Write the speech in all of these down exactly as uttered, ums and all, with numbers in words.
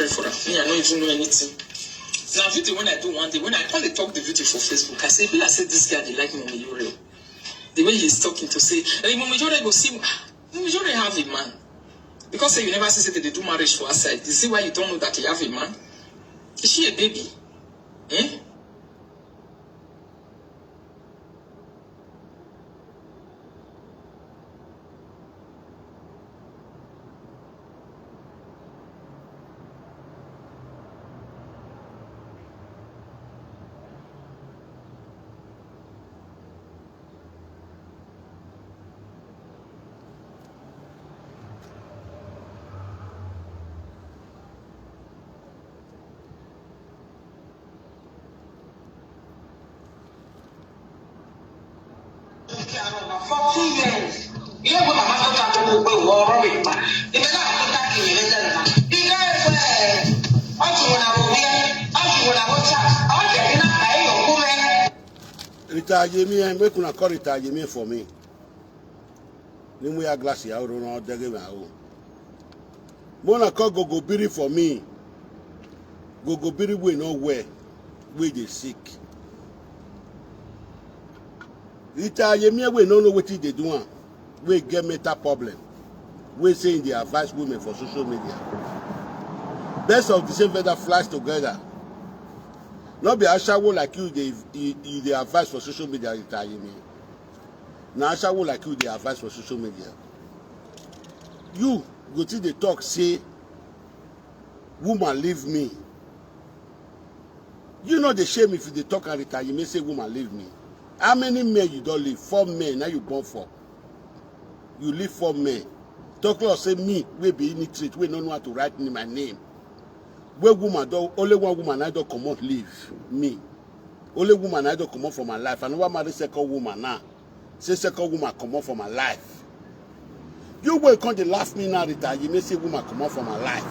for am. Me, I no even know anything. Na video when I do one day, when I come dey talk the video for Facebook, I say, "Be like say this guy dey like Mummy Yore." The way he's talking to say, "Hey, Mummy Yore go see, Mummy Yore have a man." Because say you never see say they dey do marriage for outside. You see why you don't know that he have a man? Is she a baby? Eh? Forty years. Ihe bụ na mmadụ ka bụ okpukpe ụwa ọrụ dị mkpa. Ibe na-akpụta ka ihe ndị na. Ihe ekwe. Ọ jụrụ na bụ ya. Ọ jụrụ na bụ cha. Ọ dị na ka ihe okwu mee. Rita Yemi, eh, make una call Rita Yemi for me. Ni mu ya glass ya oro no dege ma o. Mona call Gogo Biri for me. Gogo Biri we no where. We dey sick. Rita Yemi we no know wetin dey do am. We get mental problem. We say they advise women for social media. Best of the same feather flies together. Not be ashawo like you they you, you they advise for social media, Rita Yemi. Na ashawo like you they advise for social media. You go till they talk say woman leave me. You know the shame if you dey talk and Rita Yemi say woman leave me. How many men you don't leave? Four men now you born for. You leave four men. Talk like say me we be illiterate, we no know how to write in my name. Where woman don only one woman I don comot leave me. Only woman I don comot for my life. I never marry second woman now. Say second woman comot for my life. You wey come dey laugh me now, Rita. You may say woman comot for my life.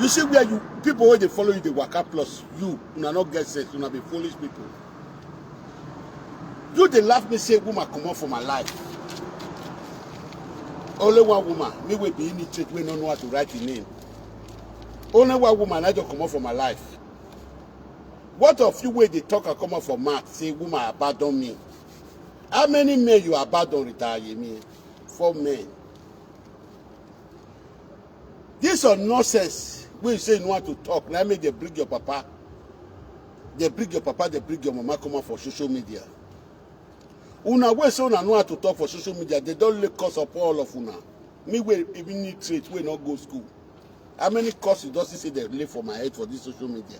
You see where you people wey dey follow you dey waka plus you una no get sense, una be foolish people. You dey laugh me say woman comot for my life. Only one woman, me wey be illiterate wey no know how to write im name. Only one woman I just comot for my life. What of you wey dey talk and come out for mouth say woman abandon me? How many men you abandon, Rita Yemi? Four men. This your nonsense wey you say you no want to talk na make dem bring your papa. Dem bring your papa, dem bring your mama come out for social media. Una wey say una know how to talk for social media, dem don lay curse upon all of una. Me wey even illiterate wey no go school. How many curse you don see say dem lay for my head for this social media?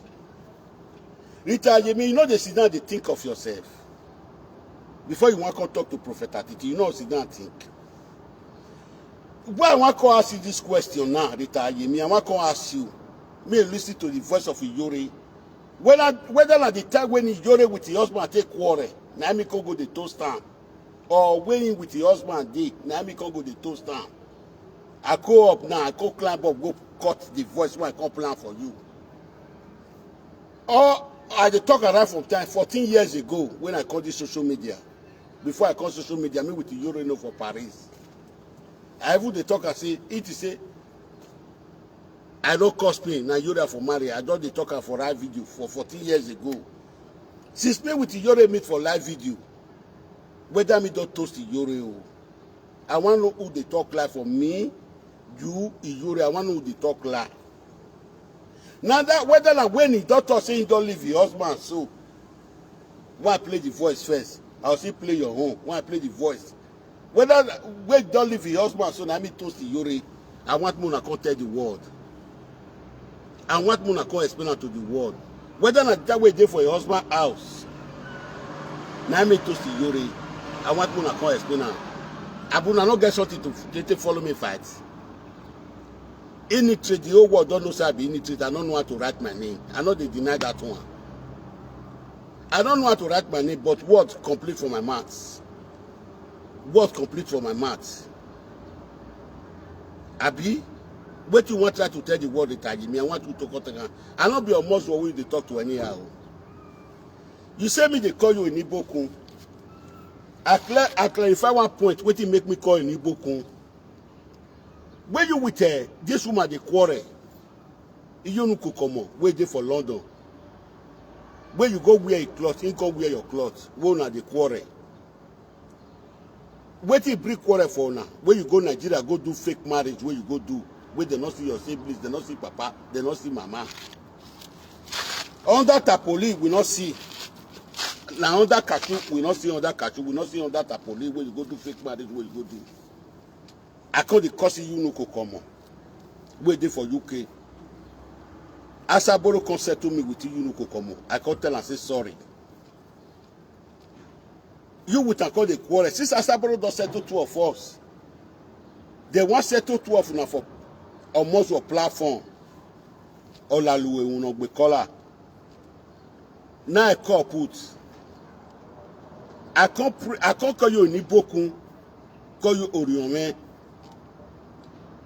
Rita Yemi, you no dey sit down dey think of yourself. Before you wan come talk to Prophet Atiti, you no sit down think. Why I wan come ask you this question now, Rita Yemi? I wan come ask you. Make you listen to the voice of Iyore. Whether whether na the time when Iyore with him husband take quarrel, na me come go dey toast am, or when him with him husband dey, na me come go dey toast am. I go up now, I go climb up, go cut the voice wey I come plan for you. Or I dey talk around from time fourteen years ago when I come this social media. Before I come social media, me with Iyore no for Paris. I even dey talk and say, it is say, I no cause pain, na Iyore I for marry. I don dey talk am for live video for fourteen years ago. Since me with Iyore meet for live video, whether me don toast Iyore o. I wan know who dey talk lie for me, you, Iyore. I wan know who dey talk lie. Now that whether na when he don talk say he don leave him husband, so why play the voice first? I will still play your own. Why play the voice? Whether wey don leave him husband, so na me toast Iyore. I want una come tell the world. I want una come explain am to the world. Whether na that way dey for your husband house, na me toast Iyore. I want una come explain am. Abi una no get something to take take follow me fight. Illiterate, the whole world don know say I be illiterate. I no know how to write my name. I no dey deny that one. I don't know how to write my name, but words complete for my mouth. Words complete for my mouth. Abi, wetin you wan try to tell the world, Rita Yemi? I want you to talk am. I no be almost what we dey talk to anyhow. You say me dey call you Inibokun. I clear, I clarify one point. Wetin make me call Inibokun? When you with uh, this woman dey quarrel, Iyonuko comot wey dey for London, wey you go wear a cloth, him come wear your cloth, wey una dey quarrel. Wetin bring quarrel for una? Wey you go Nigeria go do fake marriage, wey you go do, wey dem no see your siblings, dem no see papa, dem no see mama. Under tarpaulin we no see. Na under cashew we no see, under cashew we no see, under tarpaulin wey you go do fake marriage, wey you go do. I come dey curse Iyonuko comot wey dey for U K. Asaboro come settle me with Iyonuko comot. I come tell am say sorry. You with am come dey quarrel. Since Asaboro don settle two of us, dem wan settle two of una for Omozuo platform. Olaluwe una gbe collar. Now I call put. I come pre- I come call you Onibokun, call you Orionme.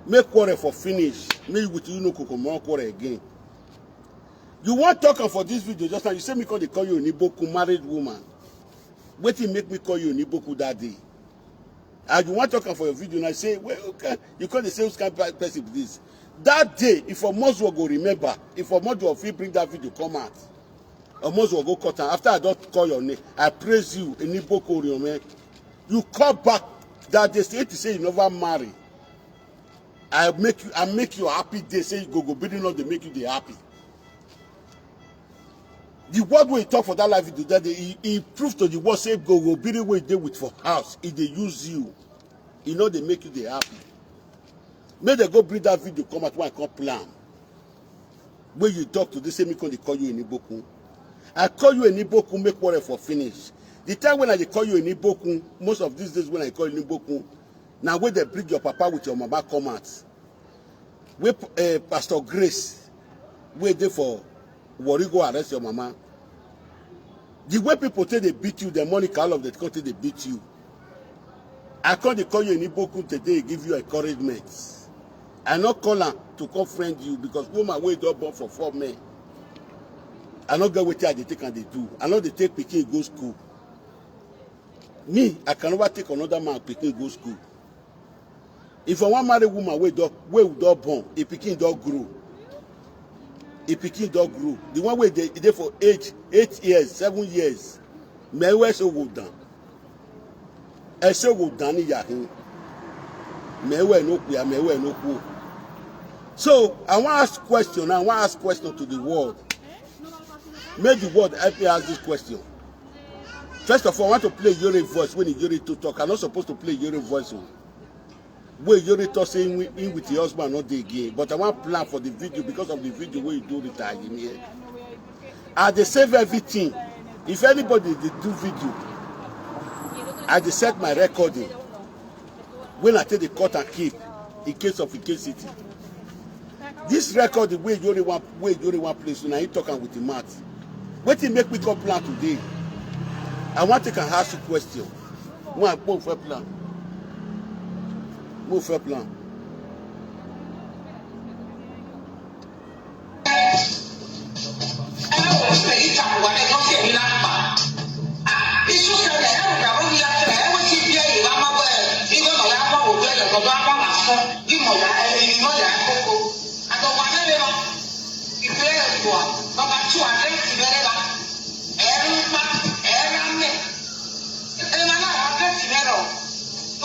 Make quarrel for finish. Make you with Iyonuko comot quarrel again. You wan talk am for this video just now. You say me come dey call you Onibokun, married woman. Wetin make me call you Onibokun that day? And you wan talk am for your video now, say, well, okay, you come dey say, which kind pe- person be this? That day, if Omozuo go remember, if Omozuo fit bring that video come out, Omozuo go cut am. After I don call your name, I praise you, Onibokun Orionme. You call back that day, say, say you never marry. I make you, I make you happy day. Say you go go building up, they make you dey happy. The word wey he talk for that live video that day, he, he proved to the world say go go building wey dey with for house, he dey use you. He no dey make you dey happy. Make dem go bring that video come out wey I come plan. Wey you talk today, say me come dey call you Onibokun. I call you Onibokun, make quarrel for finish. The time when I dey call you Onibokun, most of these days when I call you Onibokun, na wey dem bring your papa with your mama come out. Wey uh, Pastor Grace, wey dey for Warri go arrest your mama. The way people take dey beat you, the Monica, all of them come take dey beat you. I come dey call you Onibokun today, give you encouragement. I no call am to come friend you because woman wey don born for four men. I no get wetin I dey take am dey do. I no dey take pikin go school. Me, I can never take another man pikin go school. If I wan marry woman wey don wey we don born, a pikin don grow. A pikin don grow. The one wey dey dey for age eight years, seven years, mẹ́wẹ́ ṣe wò dán. Ẹ ṣe wò dán ní yàhín. Mẹ́wẹ́ no kú ya, mẹ́wẹ́ no kú. So I wan ask question. I wan ask question to the world. Make the world help me ask this question. First of all, I want to play Yori voice when Yori to talk. I'm not supposed to play Yori voice. Oh. Wey Yori talk say him with him husband no dey again, but I wan plan for the video because of the video wey you do with Ayimi. I dey save everything. If anybody dey do video, I dey set my recording when I take the cut and keep in case of Ike City. This record wey Yori wan wey Yori wan play so na him talk am with him mouth. Wetin make me come plan today? I wan take am ask you question. One, mo fẹ́ plan. Mo fẹ́ plan. Ìpínlẹ̀ Èkó, bàbá tí wà lẹ́yìn ìbẹ̀rẹ̀ la, ẹ̀rù pa, ẹ̀rù mẹ́, ẹ̀rù náà wà fẹ́ tì mẹ́rọ̀,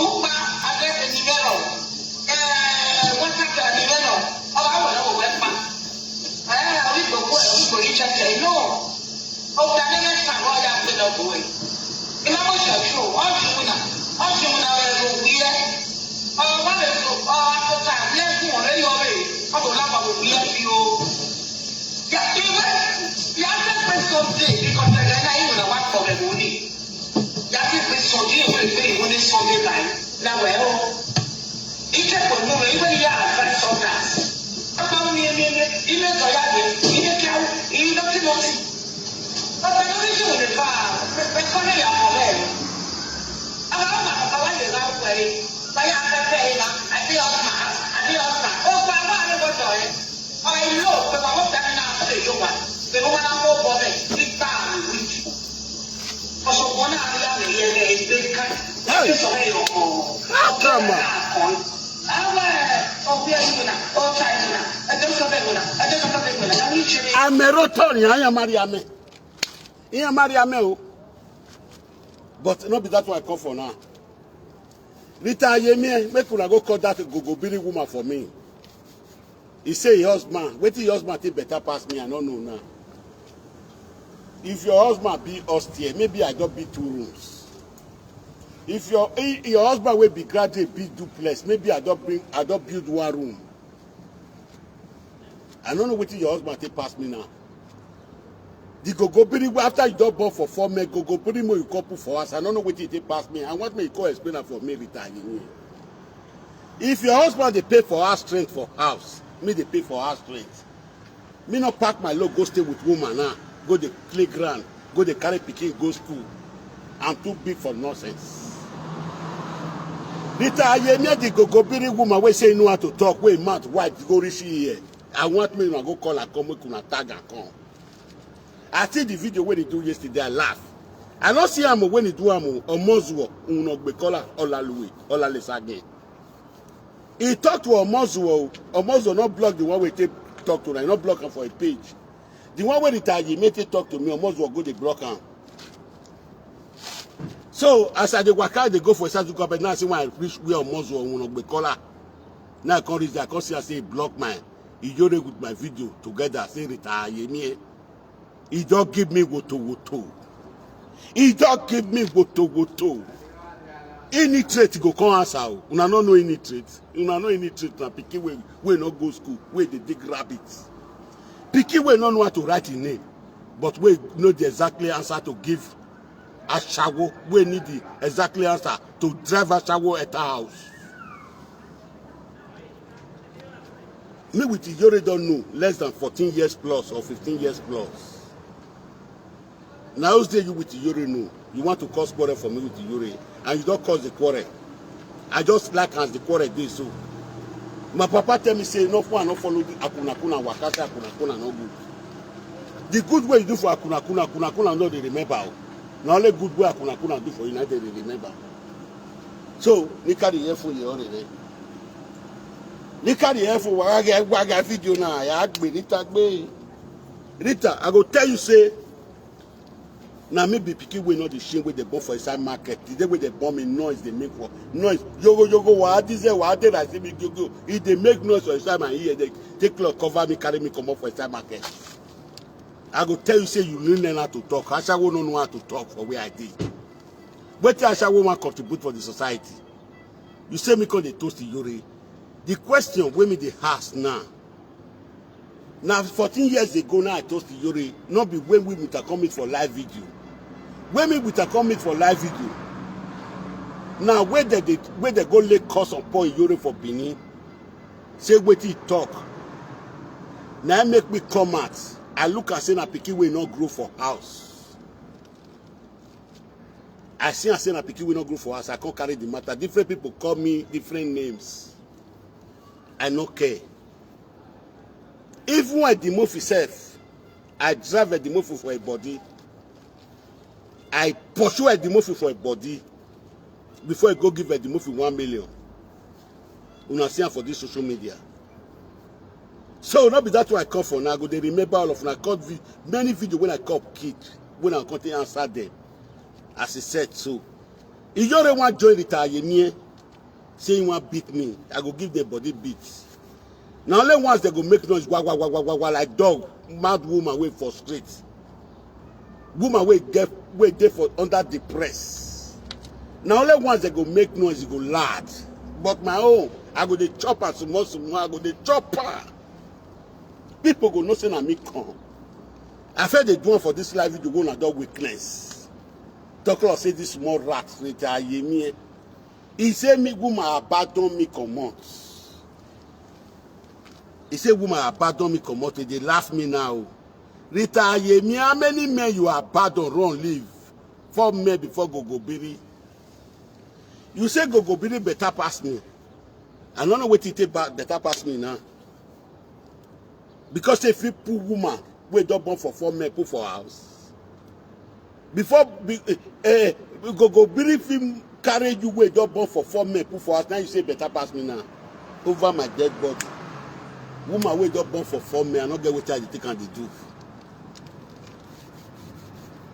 ùgbà abẹ́ tì mẹ́rọ̀, ẹ̀ẹ́ wọ́n ti tẹ̀ mí mẹ́rọ̀, ọba wọ̀ lọ́wọ́ wẹ́ pa. Ẹ̀ẹ́ orí gbogbo ẹ̀ orí kò ní jẹ́ tẹ̀ inú. Ọ̀gá ní mẹ́ta wọ́n yà pé lọ́gbọ̀ọ́ ẹ̀. Ìmọ̀ mọ̀ ṣọ̀ṣù, ọ̀ṣun náà, ọ̀ṣun náà rẹ̀ ló wí ẹ́. Ọ̀rọ̀ wọn lè lo ọ̀rọ̀ àkọ́kọ́ àbí ẹ̀kún ọ̀rẹ́ yọ rẹ̀, ọ̀dọ̀ lápapọ̀ wí ẹ́ bí o. Yà ìwé, yà á fẹ́ pẹ́ sọ́dẹ̀, because ẹ̀rẹ́ náà ìwé náà wà pọ̀ rẹ̀ lónìí. Yà á fẹ́ pẹ́ sọ́dẹ̀, ìwé pé ìwé ní sọ́dẹ̀ láì, láwẹ̀ ẹ́ o. Ike kò mú mi, ìwé yà á fẹ́ sọ́dà. Ọba mi, mi, mi, ìwé tọ́yà mi, ìwé kí á, ìwé lọ́tí lọ́tí. Ọba lórí ṣòwò lè fa, pẹ̀kọ́ lè yà pọ̀ bẹ́ẹ̀ ni. Àwọn ọmọ àkọ́kọ́ wá lè ra ọkọ̀ ẹ̀, báyà pẹ́pẹ́ ẹ̀ la, àti ọ̀sà, àti ọ̀sà. Ó gba àwọn àrẹ́gbọ́dọ̀ ẹ̀. Ọ̀ ìlú òpè wà wọ́n fẹ́ẹ́ náà fún èyí wà. Pẹ̀lú wọn náà wọ́n bọ̀ bẹ́ẹ̀, nígbà àwọn ìwé jù. Ọ̀ṣọ́gbọ́n náà ní àmì yẹn lẹ́yìn gbé ká. Ẹ sọ̀rọ̀ ẹ̀ yọ̀ kọ̀. Drama. Àwọn ọ̀gbìn ẹ̀yìn wò náà, ọ̀tá ẹ̀yìn wò náà, ẹ̀jẹ̀ sọ̀rọ̀ ẹ̀ wò náà, ẹ̀jẹ̀ sọ̀rọ̀ ẹ̀ Amero turn ya, ya marry ame. Ya marry ame o. But no be that one I come for now. Rita Ayemie, make una go call that Gogobiri woman for me. He say him husband, wetin your husband take better pass me, I no know now. If your husband be upstairs, maybe I don be two rooms. If your, if your husband wey be graduate be duplex, maybe I don bring, I don build one room. I no know wetin your husband take pass me now. The Gogobiri, after you don born for four men, Gogobiri mo you come put for house. I no know wetin you take pass me. I want make you come explain am for me, Rita Ayemie. If your husband dey pay for house rent for house, me dey pay for house rent. Me no pack my load go stay with woman now. Go dey play ground, go dey carry pikin go school. I'm too big for nonsense. Rita Ayemie, the Gogobiri woman wey say you know how to talk, wey mouth wide go reach here. I want me una go call her come make una tag am come. I see the video wey he do yesterday, I laugh. I no see am o, when he do am o, Omozuo, Unogbekola, Olaluwe, Olalesage. He talk to Omozuo o, Omozuo no block the one wey take talk to am, he no block am for a page. The one wey Rita Ayemie take talk to me, Omozuo go dey block am. So as I dey waka, I dey go for inside the government, now I see when I reach where Omozuo, Unogbekola. Now I come reach there, I come see, I say he block my Iyore with my video together, say Rita Ayemie. He don give me woto woto. He don give me woto woto. Illiterate go come answer o. Una no know illiterate. Una know illiterate na pikin wey, wey no go school, wey dey dig rabbit. Pikin wey no know how to write him name, but wey know the exactly answer to give ashawo, wey need the exactly answer to drive ashawo enter house. Me with Iyore don know less than fourteen years plus or fifteen years plus. Na those day you with Iyore know. You want to cause quarrel for me with Iyore, and you don cause the quarrel. I just like as the quarrel dey so. My papa tell me say no, I no follow the akunakuna waka, say akunakuna no good. The good wey you do for akunakuna, akunakuna no dey remember o. Na only good wey akunakuna do for you, na dey remember. So, ni carry earphone here already. Ni carry earphone, waga, waga video na, ya gbe, Rita gbe. Rita, I go tell you say, na me be pikin wey no dey shame, wey dey born for inside market. The day wey dey born me, noise dey make for noise. Yogo yogo, wa dize, wa de la see me yogo. E dey make noise for inside my ear. Dey take cloth cover me, carry me comot for inside market. I go tell you say you no learn how to talk. Ashawo no know how to talk for where I dey. Wetin ashawo wan contribute for the society? You say me come dey toast Iyore. The question wey me dey ask now, na fourteen years ago now I toast Iyore, no be when we with her come meet for live video. When me with her come meet for live video, now wey dem dey, wey dem go lay curse upon Iyore for Benin, say wetin he talk, na im make me come out. I look am say na pikin wey no grow for house. I see am say na pikin wey no grow for house. I come carry the matter. Different people call me different names. I no care. Even Edimofi sef, I drive Edimofi for a body. I pursue Edimofi for a body before I go give Edimofi one million. Una see am for this social media. So no be that one I come for now. I go dey remember all of una. I cut vi-, many video wey I cut kid, wey I come take answer them as e set so. Iyore wan join Rita Ayemie, say he wan beat me. I go give them body beat. Na only once dem go make noise, wa, wa, wa, wa, wa, wa, like dog, mad woman wey for street. Woman wey get, wey dey for under depress. Na only once dem go make noise, e go loud. But my own, I go dey chop am small small, I go dey chop am. People go know say na me come. I fit dey do am for this live video wey una don witness. Talk like say this small rat, Rita Ayemie. He say me woman abandon me comot. He say woman abandon me comot. He dey laugh me now. Rita Ayemie, how many men you abandon run leave? Four men before Gogobiri. You say Gogobiri better pass me. I no know wetin take ba-, better pass me now. Because if you put woman wey don born for four men put for house, before be, eh, eh, Gogobiri fit carry you wey don born for four men put for house, now you say better pass me now. Over my dead body. Woman wey don born for four men, I no get wetin I dey take am dey do.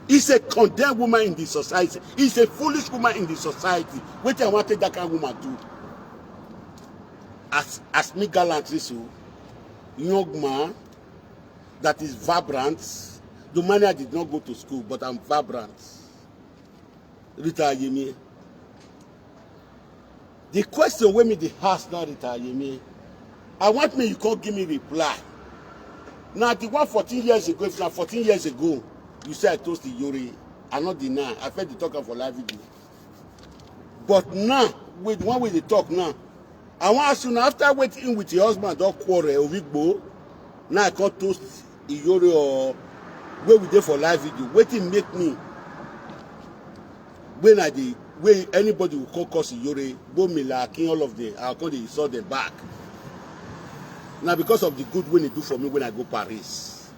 He's a condemned woman in the society. He's a foolish woman in the society. Wetin I wan take that kind of woman do? As as me gallantly so, young man that is vibrant. The man, I did not go to school, but I'm vibrant. Rita Ayemi. The question wey me dey ask now, Rita Ayemi, I want me you come give me reply. Now the one fourteen years ago, if na fourteen years ago, you say I toast Iyore, I no deny. I fit dey talk am for live video. But now, with the one wey dey talk now, I wan ask you now, after wetin with your husband don quarrel, Owigbo, now I come toast Iyore or wey we dey for live video, wetin make me, when I dey, wey anybody will come curse Iyore, Gbomila, Akin, all of them, I come dey insult them back. Na because of the good wey he do for me when I go Paris.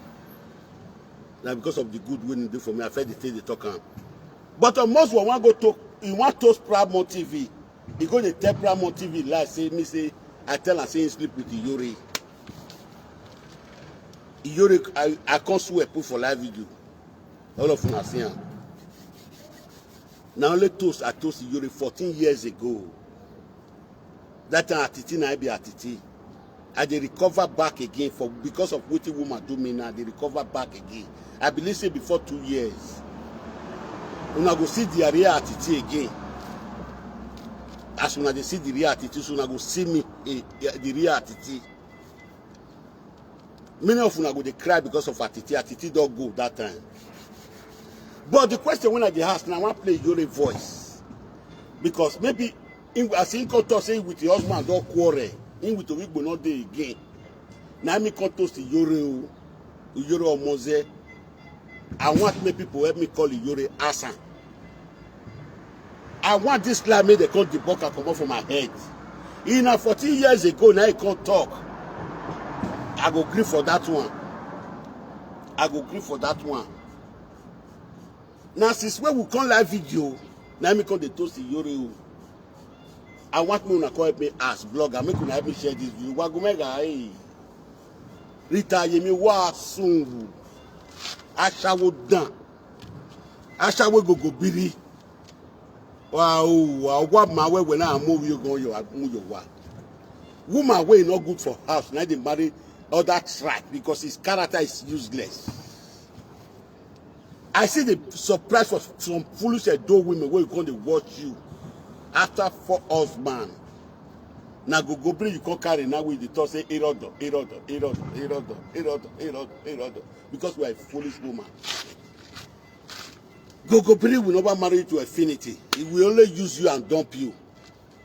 Na because of the good wey he do for me, I fit dey take dey talk am. But almost one wan go talk, he wan toast Pramo T V. He go dey tell Pramo T V lie, say me say I tell am say he sleep with Iyore. Iyore, I, I come swear put for live video. All of una see am. Na only toast I toast Iyore fourteen years ago. That time Atiti na I be Atiti. I dey recover back again for because of wetin woman do me now. I dey recover back again. I believe say before two years, una go see the real Atiti again. As una dey see the real Atiti, so una go see me, eh, eh, the real Atiti. Many of una go dey cry because of Atiti. Atiti don go that time. But the question wey I dey ask now, I wan play Iyore voice. Because maybe him, as he come talk say with your husband don quarrel, him with Owigbo no dey again. Na me come toast Iyore o, Iyore Omoze. I want make people help me call Iyore, ask am. I want this lie make dem come debunk am comot for my head. If na fourteen years ago na he come talk, I go gree for that one. I go gree for that one. Na since wey we come live video, na me come dey toast Iyore o. I want make una come help me as blogger, make una help me share this video. Wagumega, hey. Rita Ayemi, wa sunwu. Ashawo dan. Ashawo gogobiri. Wa o, wa wa ma we we na mo wi gan yo agun yo wa. Woman wey no good for house, na dey marry other tribe because his character is useless. I see the surprise for some foolish Edo women wey come dey watch you after four husband. Na go go bring you come carry now with the talk say irodo, irodo, irodo, irodo, irodo, irodo, irodo, because you are a foolish woman. Go go bring will never marry you to affinity. He will only use you and dump you.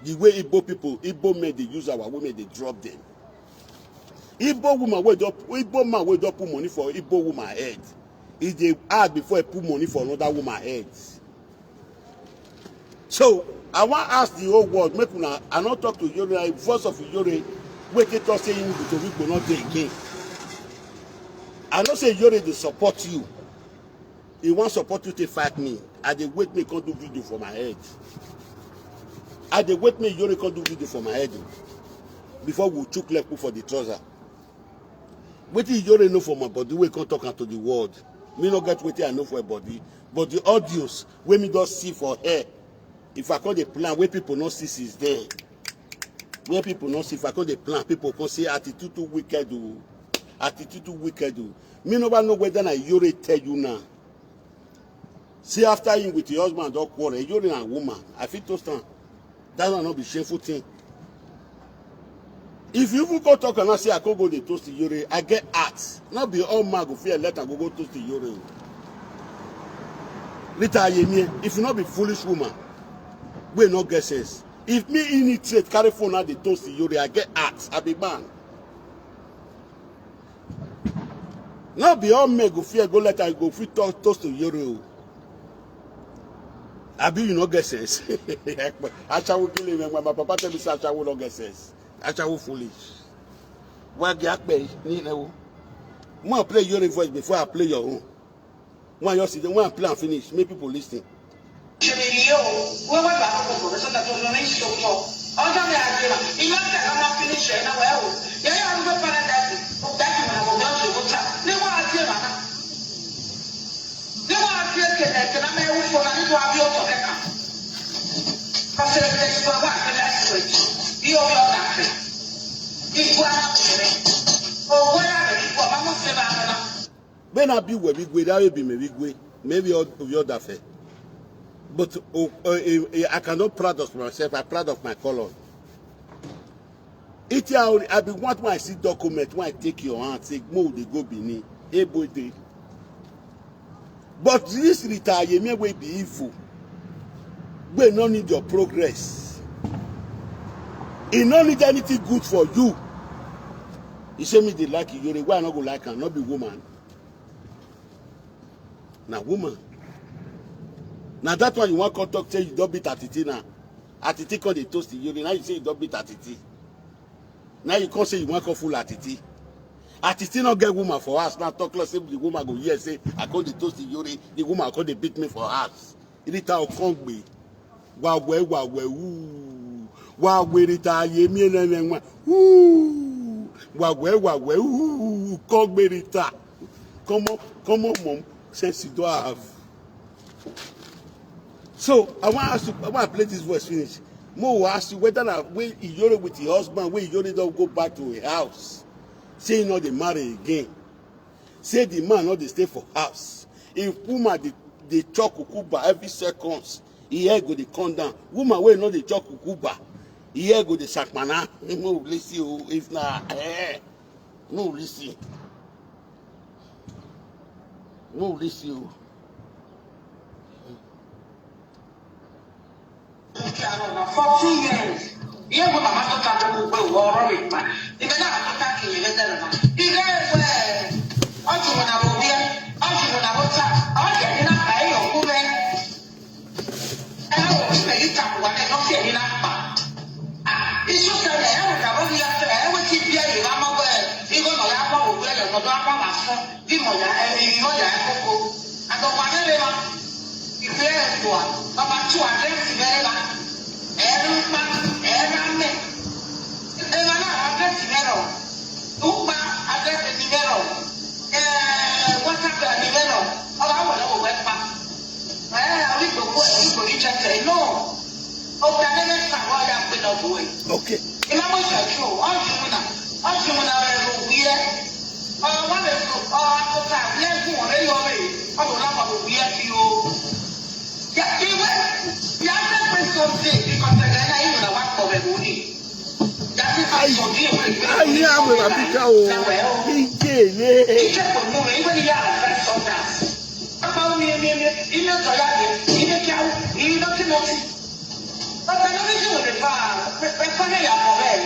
The way Igbo people, Igbo men dey use our women, dey drop them. Igbo woman wey don, Igbo man wey don put money for Igbo woman head, e dey hard before e put money for another woman head. So I wan ask the whole world, make una, I no talk to Iyore, na voice of Iyore wey take talk say him go to Igbo no dey again. I know say Iyore dey support you. He wan support you take fight me. I dey wait make he come do video for my head. I dey wait make Iyore come do video for my head o. Before we chook leg put for the trouser. Wetin Iyore know for my body wey come talk am to the world. Me no get wetin I know for my body, but the audios wey me don see for here, if I come dey plan wey people no see since then, wey people no see, if I come dey plan, people come say attitude too wicked o, attitude too wicked o. Me never know whether na Iyore tell you now. See, after him with your husband don quarrel, Iyore na woman, I fit toast am. That one no be shameful thing. If you even go talk and say I come go dey toast Iyore, I get heart. No be all man go fit let am go go toast Iyore o. Rita Ayemi, if you no be foolish woman wey no get sense, if me illiterate carry phone now dey toast Iyore, I get heart. I be man. No be all men go fear go let am go fit talk toast to Iyore o. Abi you no get sense? Ashawo kill him. My papa tell me say Ashawo no get sense. Ashawo foolish. Why get akpe ni na wo? Mo play your voice before I play your own. When you see the one plan finish, make people listen. Ṣèbèrè yìí o, wẹ́wẹ́ bá kókò bọ̀ lọ́sọ̀tà tó lọ ní ìṣòkò. Ọjọ́ mi àgbè mà, ìyá ọ̀sẹ̀ kan máa finish ẹ̀ náà wẹ̀ o. Yẹ́yẹ́ arúgbó paradise, ó gbá ìmọ̀ àwọn ọ̀gá òṣèlú ta. Níwọ̀n àti èmà náà. Níwọ̀n àti èkè. Iko na nito abi oto keka. Pasere kete kwa wa kele asiwe. Iyo bi ona kele. Iko ana kele. O wala be iko ama mo se ba ana. When I be where we go, that will be me we go. Maybe all of your dafe. But oh, uh, eh, eh, I cannot proud of myself. I'm proud of my color. It I, I be want when I see document when I take your hand say mo dey go Benin. Hey boy dey. But this Rita Ayemi wey be evil, wey no need your progress. E no need anything good for you. You say me dey like Iyore, why I no go like am? No be woman. Na woman. Na that one you wan come talk say you don beat Atiti na. Atiti come dey toast Iyore. Now you say you don beat Atiti. Now you come say you wan come fool Atiti. Atiti no get woman for house. Now talk like say the woman go hear say I come dey toast Iyore. The woman come dey beat me for house. Rita Okongbe. Wawe, wawe, ooh. Wawe Rita Ayemi enene nwa. Ooh. Wawe, wawe, ooh. Okongbe Rita. Come on, come on, mom. Since you don't have. So I want ask you, I want to play this voice finish. Mo will ask you whether na when Iyore with your husband, when Iyore don't go back to a house, say you know they marry again. Say the man not dey stay for house. If woman dey dey chop kukuba every seconds, e head go dey come down. Woman wey no dey chop kukuba, e head go dey sakpana. No listen o, if na eh, no listen. No listen o. Fourteen years. Ye bu mama to ka ko ko wo ro mi pa. Ibe na to ka ki ye le na. Ibe we. O ju mo na bo bi. O ju mo na bo ta. O je ni na pa e yo ku me. E wo mi me yi ta ku wa ne no fi ni na pa. Ah, isu se le e wo ka bo bi ya se e wo ti bi e ni na mo we. Igo no ya ko wo we no do apa ma so. Bí mo yà ẹ bí mo yà ẹ kókó. Àtọ̀pọ̀ abẹ́rẹ́ ma. Ìpínlẹ̀ Èkó à. Bàbá tún àdírẹ́sì bẹ́rẹ̀ ma. Ẹ̀rọ pa ẹ̀rọ mẹ́. Ẹ̀rọ náà àdírẹ́sì bẹ́rẹ̀ o. Tó pa àdírẹ́sì mi bẹ́rẹ̀ o. Ẹ̀ẹ́ WhatsApp mi bẹ́rẹ̀ o. Ọba wọ̀ lọ́wọ́ wẹ́ pa. Ẹ̀ẹ́ orí gbogbo ẹ̀ orí gbòrí jẹ́ tẹ̀ náà. Ọba bẹ́rẹ̀ sàwọ́ ya pé lọ́wọ́ ẹ̀. Okay. Ina mo sha chu, o shi muna, o shi muna re ro wiye. O wa re ro, o wa ko ta, ye ku re yo re. O do la mo wiye ki o. Ya, iwe, ya te pe something, because the guy na you na wa ko be buni. Ya te pe something, we. Ayi, awe ba bi ka o. Ije le. Ije ko mo re, iwe ni ya fẹ́ sometimes. Apa o mi, mi, mi, ime to ya mi, ime ki a o, ime ki mo ti. Ọ̀pẹ̀lú méjì wò lè fa ẹ̀kọ́ ní ìyàpọ̀ bẹ́ẹ̀.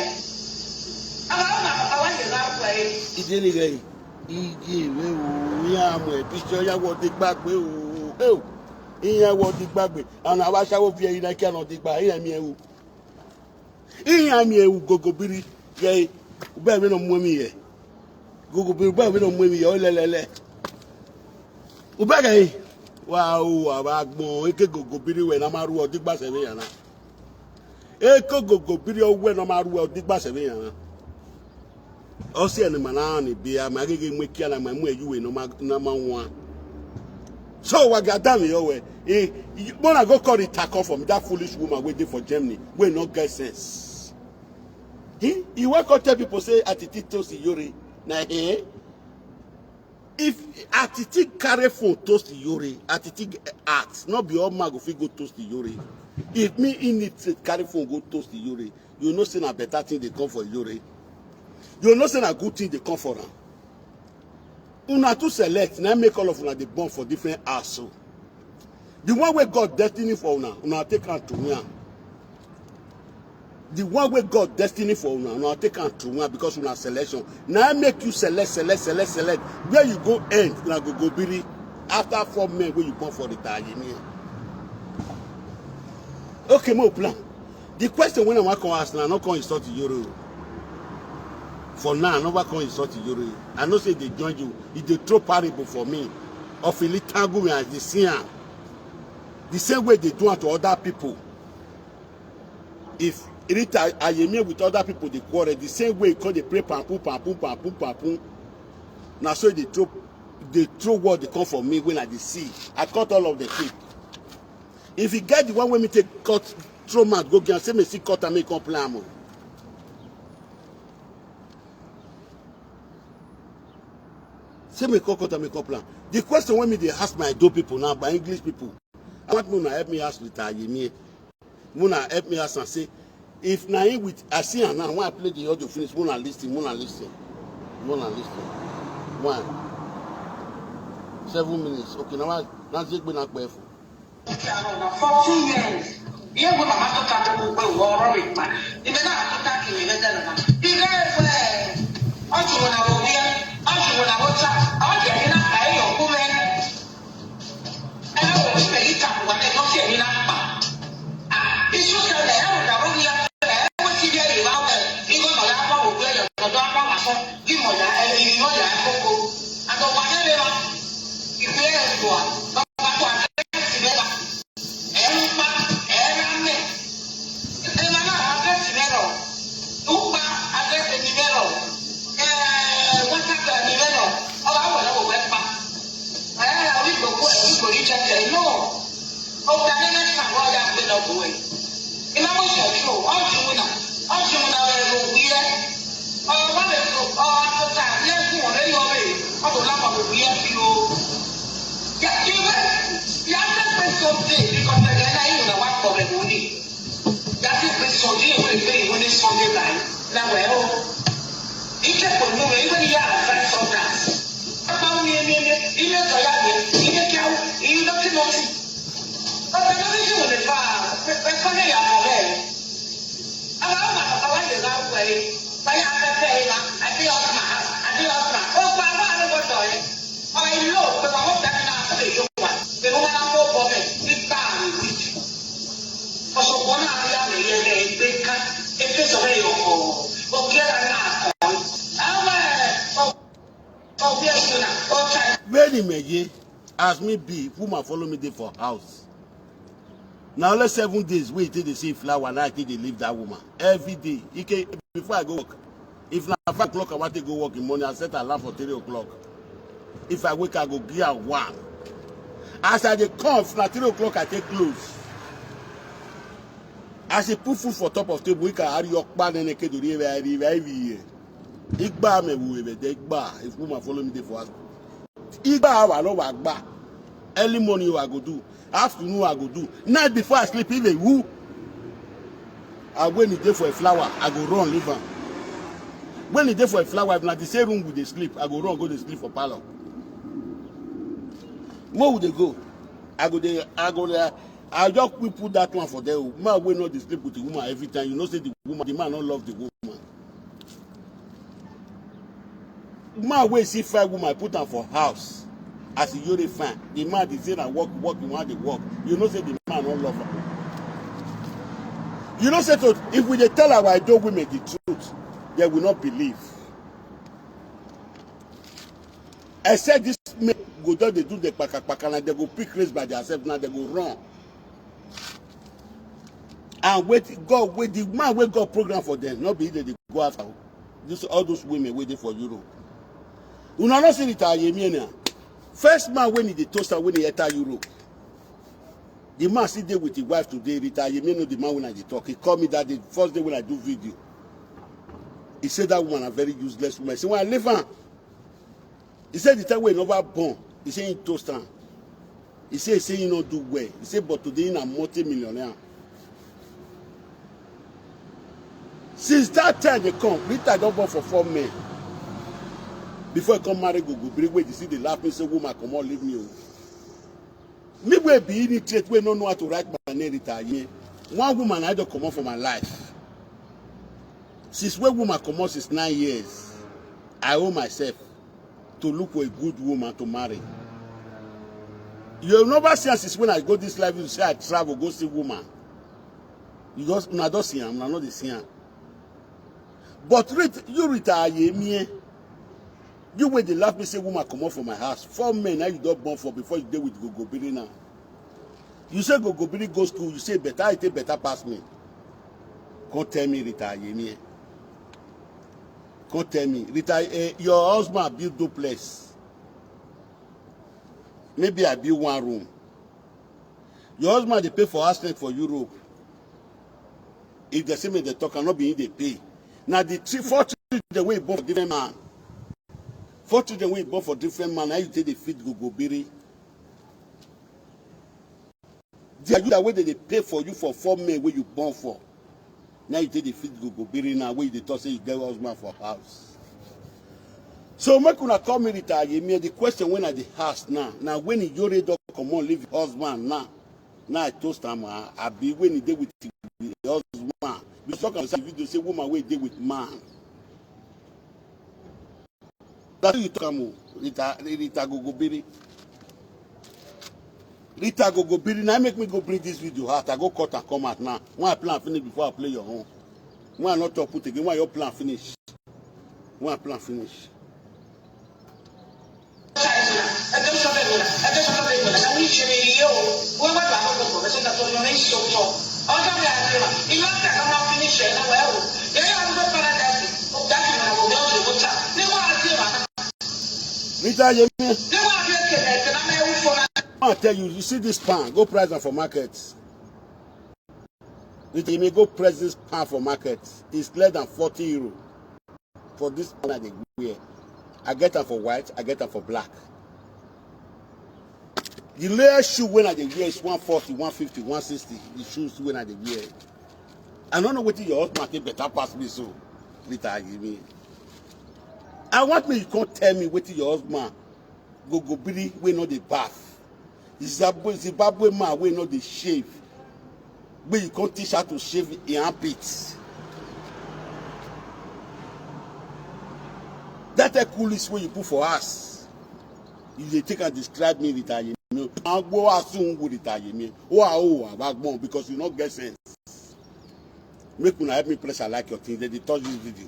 Àwọn ọmọ àpapọ̀ wá lè máa pọ̀ ẹ́. Ìdí nìyẹn yìí. Ìdí ìwé o, ìyá àmọ̀ ẹ̀bí ṣe ọ̀yá wọ́n ti gbàgbé o. Ẹ o, ìyá wọ́n ti gbàgbé. Àwọn àwa aṣáwó fi ẹyin náà kí àwọn ti gbà, ìyá mi ẹ o. Ìyá mi ẹ o, gògò bírí. Yẹ, bẹ́ẹ̀ mi náà mú mi yẹ. Gogo biri bwa wino mwe mi yo lelele. Ubega yi. Wa u wa ba gbon eke gogo biri we na maru odigba se mi yana. Eke gogo biri o we na maru odigba se mi yana. O si eni mana ni bi a ma gege mwe kia na ma mwe yuwe no ma na ma wa. So wa ga da mi yo we. E bona go call the tackle from that foolish woman wey dey for Germany wey no get sense. He, he went come tell people say Atiti toast Iyore. Na eh? If Atiti carry phone toast Iyore, Atiti act, not be all man go fit go toast Iyore. If me in it carry phone go toast Iyore, you know say na better thing dey come for Iyore. You know say na good thing dey come for am. Una too select, na make all of una dey born for different house. So the one wey God destiny for una, una take am to win am. The one wey God destiny for una, una take am to win am because una selection. Na make you select, select, select, select. Where you go end, una go go biri after four men wey you born for the time. Okay, more plan. The question when I want to ask now, not come insult Iyore. For now, I never come insult Iyore. I know say they join you. If they throw parable for me, of Ilitangu me as the singer. The same way they do it to other people. If Rita Ayemi with other people they quarrel, the same way come they pray pampu pampu pampu pampu. Now so they throw they throw what they come for me when I dey see. I cut all of the tape. If you get the one wey me take cut, throw mouth go give am, say me see cut am, make come plan am o. Say me come cut am, make come plan. The question wey me dey ask my Edo people now, my English people, I want una help me ask Rita Ayemie. Una help me ask am say, if na him with, I see am now, when I play the audio finish, una listen, una listen, una listen. One. Seven minutes. Okay, now I, now Zegbe na kpefu. Fourteen years. Ye wo mama to ka to wo wo ro re pa. Ibe na to ta ki ni le da na. Ibe e fo e. O ti wo na wo wi e. O ti wo na wo cha. O ti ni na ka e yo ku me. E wo ti me yi ta ku wa le no ti ni na pa. Ah, isu se le e wo da wo wi e. E wo ti ye yi wa we. Igo mo ya pa wo we yo. Mo do pa ma so. Ki mo ya e ni mo ya ko ko. A do wa le le ma. Ibe e wo. Ba ba ko a ti le la. Ẹ̀rùpa, ẹ̀rá mẹ́. Ẹ̀rá náà á fẹ́ tì mẹ́rọ̀. Ùpa á fẹ́ tì mí mẹ́rọ̀. Ẹ̀ẹ́, wọ́n sábà mí mẹ́rọ̀. Ọba wọ̀ lọ́wọ́ wẹ́ pa. Ẹ̀ẹ́, orí gbogbo ẹ̀, orí kò rí jẹjẹ. No. Ọba nẹ́nẹ́ sàn wọ́n yà gbé lọ bò ẹ̀. Ìmọ̀ mo ṣe ọ̀ṣun o. Ọ̀ṣun wù nà. Ọ̀ṣun wù nà wẹ̀ ló wí ẹ́. Ọ̀rọ̀ wọ́n lè tó. Ọ̀rọ̀ tó ta. Yẹ́n kú wọ̀n lẹ́yìn ọ̀rẹ́. Ọ̀dọ̀ lápapọ̀ wí ẹ́ bí o. Yàtí wẹ́, yàtí pé sọ́dé because ẹ̀gẹ́ náà yìí wùdà wá pọ̀ rẹ̀ wò ní. Yàtí pé sọ́dé ìwé ìgbé ìwé ní Sunday báyìí. Láwẹ̀ o. Ìjẹ́ pẹ̀lú rẹ̀ ìwé yà àgbà sọ́dà. Pápá mi mi mi, ilé sọ̀yà mi, ilé kíáwó, ilé lọ́tí lọ́tí. Ọ̀pẹ̀ lórí ṣì wò lè fa, pẹ̀pẹ̀ fọ́lẹ̀ yà mọ̀ rẹ̀. Àwọn ọmọ àgbà wáyé láwùjọ yìí. Báyà pẹ́pẹ́ yìí wá, àti ọ̀sán, àti ọ̀sán. Ó gba àwọn àlejò yìí. Ọ̀rọ̀ ìlú òpè wà wọ́n fẹ́ẹ́ náà fún èyí wà. Pẹ̀lú wọn náà mú ọkọ mi nígbà àrùn yìí. Ọ̀ṣọ́gbọ́n náà rí àmì yẹn lẹ́yìn gbé ká. Ebi sọ̀rọ̀ èyí ọkọ̀. Òkè ẹ̀rọ náà kọ̀. Àwọn ẹ̀ ọ̀gbìn ẹ̀sùn náà, ó ta. Very meye, as me be, woman follow me dey for house. Na only seven days wey e take dey see flower, na I take dey leave that woman. Every day. Ike, before I go work, if na five o'clock I wan take go work in morning, I set alarm for three o'clock. If I wake, I go give am one. As I dey come, if na three o'clock I take close. As e put food for top of table, Ike ari okpa nene kedori ebe ari ebe ari ye. Igba me wu ebe de igba. If woman follow me dey for house, igba hour no wa gba. Early morning I go do. Afternoon I go do. Night before I sleep, even who? And when e dey for a flower, I go run leave am. When e dey for a flower, if na the same room we dey sleep, I go run go dey sleep for parlour. Where we dey go? I go dey, I go dey, I just quick put that one for there o. Man wey no dey sleep with the woman every time, you know say the woman, the man no love the woman. Man wey see fine woman, put am for house. As e yore fine, the man dey say na work, work, the man dey work. You know say the man no love am. You know say to, if we dey tell our Edo women the truth, they will not believe. Except this men go just dey do the kpaka kpaka, na they go pick race by themselves, na they go run. And wait, God, wait, the man wey God program for them, no be they dey go after o. This, all those women wey dey for Europe. Una no see Rita Ayemie na. First man wey e dey toast am when e enter Europe. The man still dey with his wife today, Rita Ayemie, no, the man when I dey talk. He call me that day, first day when I do video. He say that woman a very useless woman. He say, "When I leave am," he say the time wey e never born, he say he toast am. He say, he say he no do well. He say, but today he na multi-millionaire. Since that time they come, Rita don born for four men. Before he come marry Gogobiri, wey dey see dey laugh me say, "Woman, comot, leave me o." Me wey be illiterate, wey no know how to write my name, Rita Ayemie. One woman I don comot for my life. Since when woman comot since nine years, I owe myself to look for a good woman to marry. You never see am since when I go this life, you say I travel, go see woman. You just, una don see am, una no dey see am. But Rita, you Rita Ayemie, you wey dey laugh me say woman comot for my house. Four men na you don born for before you dey with Gogobiri now. You say Gogobiri go school, you say better, I take better pass me. Come tell me, Rita Ayemie. Come tell me, Rita, eh, your husband build duplex. Maybe I build one room. Your husband dey pay for house rent for Europe. If they say make they talk, cannot be in dey pay. Now the three, four children wey born for different man, four children wey born for different man, how you take dey feed gogobiri? There you that way they dey pay for you for four men wey you born for. Now you take dey feed gogobiri now wey you dey talk say you get husband for house. So make una call me Rita Ayemi. The question when I dey ask now, now when Iyore don comot leave husband now, now I toast am, ah, abi when he dey with the husband. You talk am say video say woman wey dey with man. That's what you talk am o, Rita, Rita Gogobiri. Rita Gogobiri, now make me go bring this video out. I go cut and come out now. When I plan finish before I play your own. When I not talk put again, when your plan finish. When I plan finish. Rita Yemi. I tell you, you see this pan, go price am for market. Rita Yemi, go price this pan for market. It's less than forty euro for this pan I dey wear. I get am for white, I get am for black. The layer shoe when I dey wear is one forty, one fifty, one sixty. The shoes when I dey wear. I don't know wetin your husband take better pass me so. Rita Yemi. I want me you come tell me wetin your husband Gogobiri wey no dey bath. Zimbabwe, Zimbabwe man wey no dey shave. Wey you come teach her to shave in armpits. That a coolest way you put for us. You dey take and describe me Rita Yemi. Agbo asun go Rita Yemi. Oh, ah, oh, abagbon because you no get sense. Make una help me press I like your thing. They dey touch this video.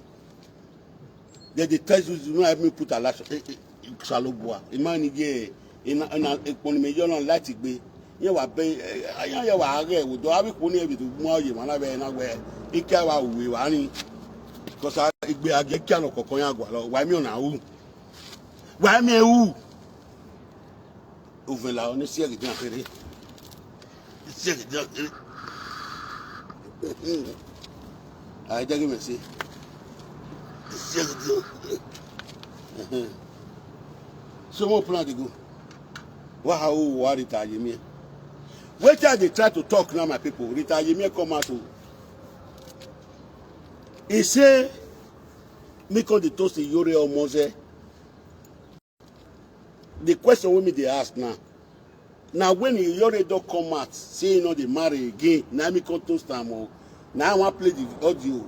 They dey touch this video. No help me put I like. Eh, eh, Shalobua. Imani ye. Ina ina ekponi me yo na light gbe. Ye wa be. Ayan ye wa age wo do abi kponi e bi do mo ye ma na be na we. Ike wa uwe wa ni. Because igbe age kia no kokon ya gwa lo. Wa mi ona u. Wa mi e u. Uvela oni si ege dia fere. Si ege dia fere. I tell you, see. Si ege dia. So more plan to go. Wa ha o wa Rita Yemi. Wetin I dey try to talk now, my people. Rita Yemi come out o. He say, me come dey toast Iyore Omoze. The question wey me dey ask now, na when Iyore don come out say he no dey marry again, na me come toast am o. Na I wan play the audio.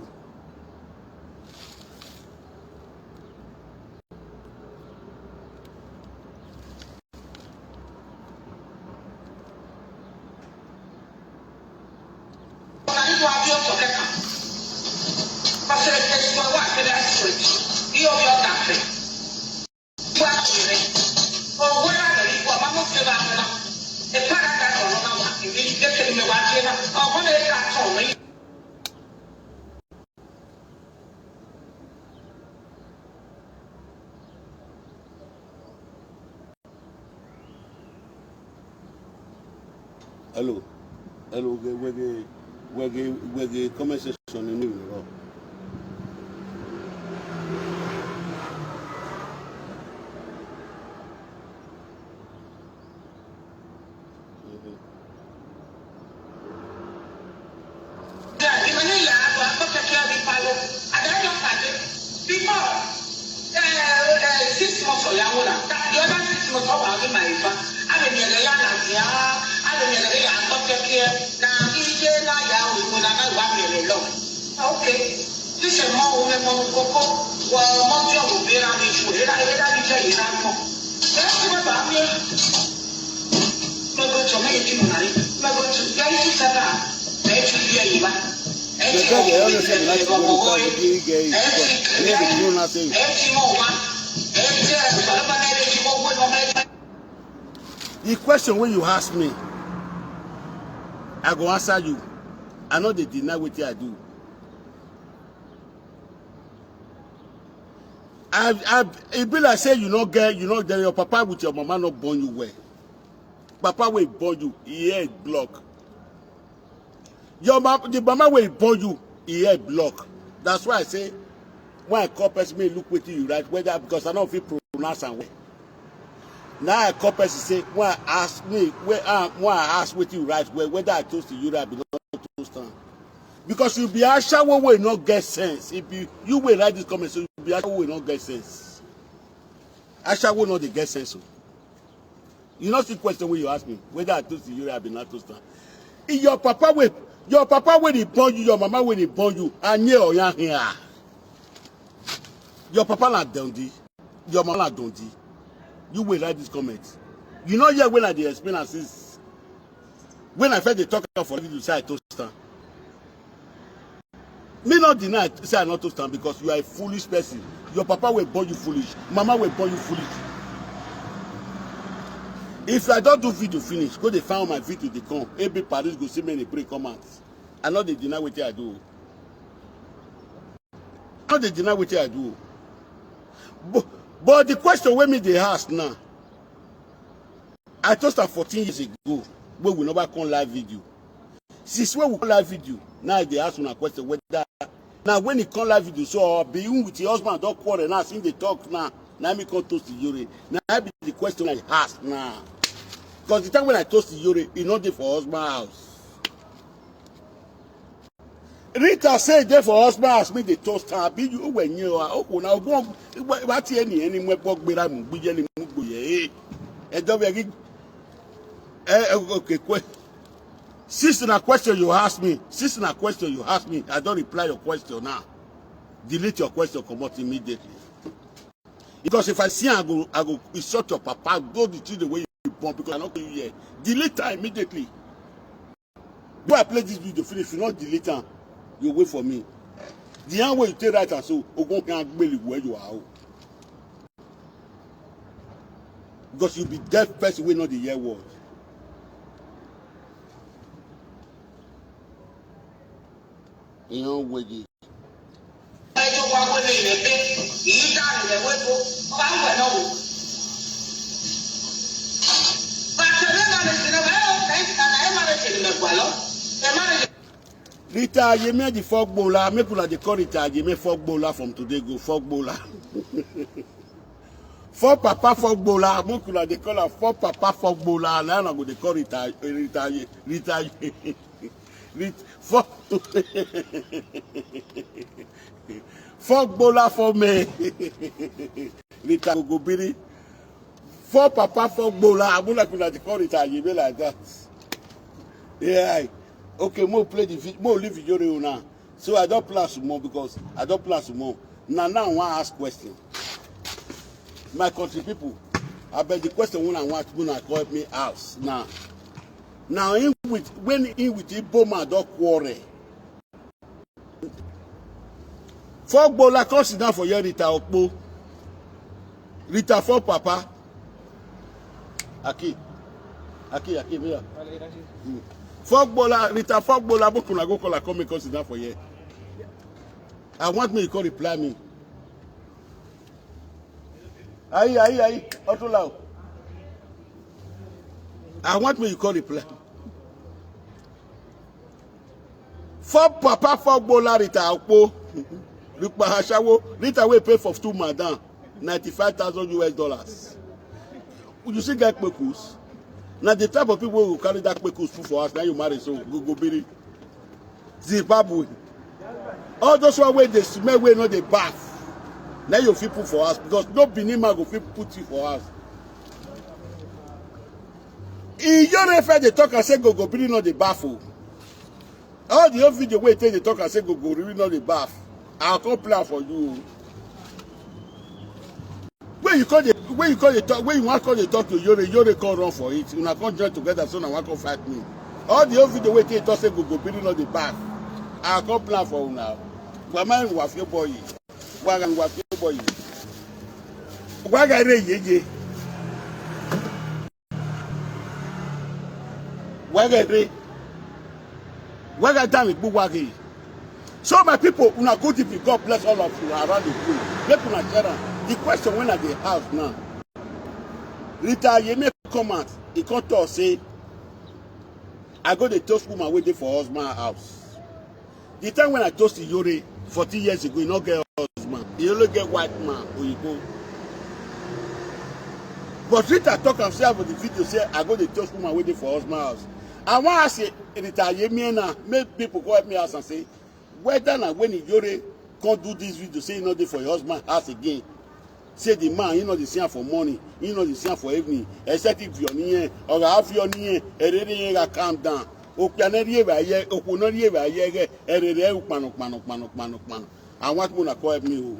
Hello. Hello, wege, wege, wege, wege comment section ni mi ro. Before, eh, eh, six months for Yahoo na. The other six months, how are we, my fa? I don't know, ya na ya. I don't know, ya got to care. Na ije na ya, we na na wa mi lo. Okay. This is more women, more cocoa. Well, more job will be around me. Era, era, era, era, era, mo. That's what I mean. Magocho, me, you know, Magocho, ya, you, Sata. Me, you, ya, you, The guy dey always say, "Like to go to the gay, but me dey do nothing." The question wey you ask me, I go answer you. I no dey deny wetin I do. I, I, e be like say you no get, you no get, your papa with your mama no born you well. Papa wey born you, e head block. Your ma the mama wey born you, e head block. That's why I say, when I call person, make e look wetin you write, whether, because I no fit pronounce am well. Now I call person say, when I ask me, when I, when I ask wetin you write well, whether I toast the Yore abi not toast am. Because you be ashawo wey no get sense. If you, you wey write this comment, so you be ashawo wey no get sense. Ashawo no dey get sense o. You no see question wey you ask me, whether I toast the Yore abi not toast am. If your papa wey, your papa wey dey born you, your mama wey dey born you, anye oya here. Your papa na dondi, your mama na dondi. You wey write this comment. You no hear when I dey explain am since. When I first dey talk am for video, say I toast am. Me no deny say I no toast am because you are a foolish person. Your papa wey born you foolish, mama wey born you foolish. If I don do video finish, go dey find all my video dey come. A B Paris go see me in a break come out. I no dey deny wetin I do o. I no dey deny wetin I do o. But, but the question wey me dey ask now, I toast am fourteen years ago, wey we never come live video. Since when we come live video, now I dey ask una question whether, now when e come live video, so be him with him husband don quarrel now, since dey talk now, na me come toast the Yore. Na be the question I ask now. Because the time when I toast the Yore, e no dey for husband house. Rita say e dey for husband house, me dey toast her. Be you when you are, oh, now go, what any, any more bog be ram, be any move, eh? Eh, don't be, eh, okay, que-, since na question you ask me, since na question you ask me, I don reply your question now. Delete your question, comot immediately. Because if I see am, I go, I go insult your papa, go the thing the way you born, because I no kill you here. Delete am immediately. Go and play this video finish, you no delete am. You wait for me. The hand wey you take write am so, ogun can gbele where you are. Because you be deaf person wey no dey hear word. Èèyàn wẹ̀yẹ̀. Rita Ayeme the Fogbola, make una dey call Rita Ayeme Fogbola from today go, Fogbola. For Papa Fogbola, make una dey call am For Papa Fogbola. Now una go dey call Rita, Rita Aye-, Rita Aye-, Rita, for Fogbola for me. Rita Gogobiri. For Papa Fogbola, make una dey call Rita Ayeme like that. Yeah. Okay, mo play the vi-, mo leave video now. So I don plan some more because I don plan some more. Now, now I wan ask question. My country people, I bet the question when I want, when I call me house now. Now, in with, when in with Igbo man don quarrel, Fogbola come sit down for here, Rita Okpo. Rita for Papa. Aki. Aki, Aki, yeah. Hmm. Fogbola, Rita Fogbola, make una go call her, come make us sit down for here. I want me, you come reply me. Aye, aye, aye. Otunla o. I want me, you come reply. For Papa Fogbola Rita Okpo. Rita Ashawo, Rita wey pay for two madam, ninety-five thousand U S dollars. You see, get kpekus. Now the type of people who carry that kpekus put for us, now you marry, so go, go bury. Zimbabwe. All those one wey dey smell, wey no dey bath, now you fit put for us because no Benin man go fit put you for us. Iyore Efe dey talk and say Gogobiri no dey bath o. All the old video wey take dey talk and say Gogobiri no dey bath, I come plan for you. When you call the, when you call the talk, when you want call the talk to Yore, Yore come run for it. Una come join together, so una wan come fight me. All the old video wey take talk say Gogobiri no dey bath, I come plan for una. Why my wafio boy? Why my wafio boy? Why guy re ye ye? Why guy re? Why guy damn it? Why? So my people, una go deep, God bless all of you around the world. Make una share am. The question when I dey ask now, Rita Ayeme come out, he come talk say, "I go dey toast woman wey dey for husband house." The time when I toast Iyore fourteen years ago, he no get husband. He only get white man, Oyibo. But Rita talk am say for the video say, "I go dey toast woman wey dey for husband house." I wan ask Rita Yemie now, make people come help me ask am say, whether na when Iyore come do this video say he no dey for your husband house again, say the man, he no dey see am for morning, he no dey see am for evening, except if you're near, or I have your near, erere yẹn ga calm down. Okpia na rie ba ye, okpo na rie ba ye ge, erere u pano, pano, pano, pano, pano. I want una come help me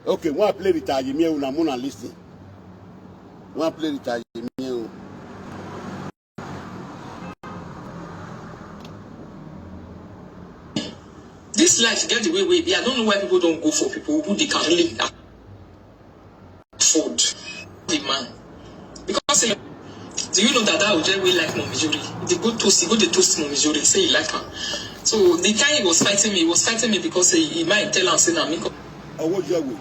o. Okay, wan play Rita Yemie o, na una listen. Wan play Rita Yemie o. This life get the way wey be. I don't know why people don't go for people who they can really afford the man. Because say, do you know that that Oje will like Mommy Jori? They go toast, he go dey toast Mommy Jori, say he like her. So the time he was fighting me, he was fighting me because he, he might tell am say na me come. Owo je we.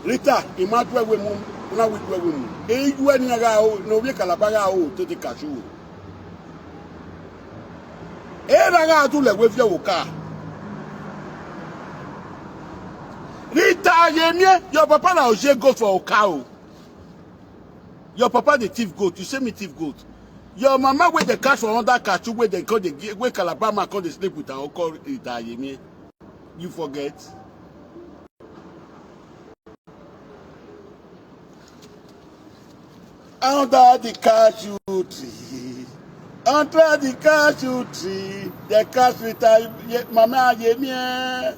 Rita, imagine we mu, na we we mu. E ju eni aga o, no we Calabar ga o, to the cashew. E raga tu le we fi oka. Rita Yemie, your papa na Oje go for oka o. Your papa dey thief goat, you say me thief goat. Your mama wey dey catch for under cashew wey dem come dey gi-, wey Calabar man come dey sleep with her, call Rita Yemie. You forget? Under the cashew tree, under the cashew tree, the cashew tree, ye-, Mama Yemie.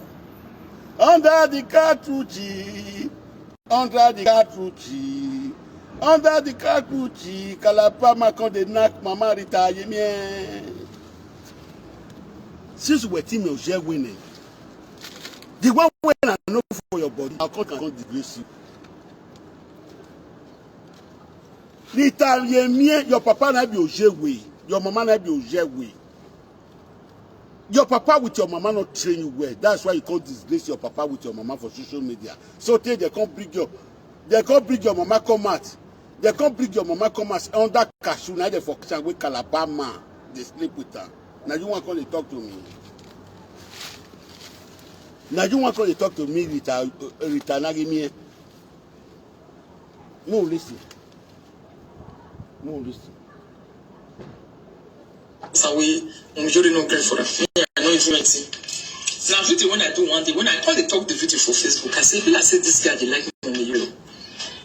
Under the cashew tree, under the cashew tree, under the cashew tree, Calabar man come dey knack Mama Rita Yemie. Since we team your share winning, the one wey I know for your body, I come, I come disgrace you. Rita Yemie, your papa na be Ojewe, your mama na be Ojewe. Your papa with your mama not train you well. That's why you can't disgrace your papa with your mama for social media. So tey they can't bring your, they can't bring your mama come out. They can't bring your mama come out under cashew. Now they for kitchen with Calabar man. They sleep with her. Now you want to come dey talk to me. Now you want to come dey talk to me, Rita, Rita Nagimie. No, listen. No, listen. Sawe, Mommy Jori no gree for am. Me, I no even like say. Now, video when I do one day, when I call the talk the video for Facebook, I say, "Be like say this guy dey like Mommy Jori."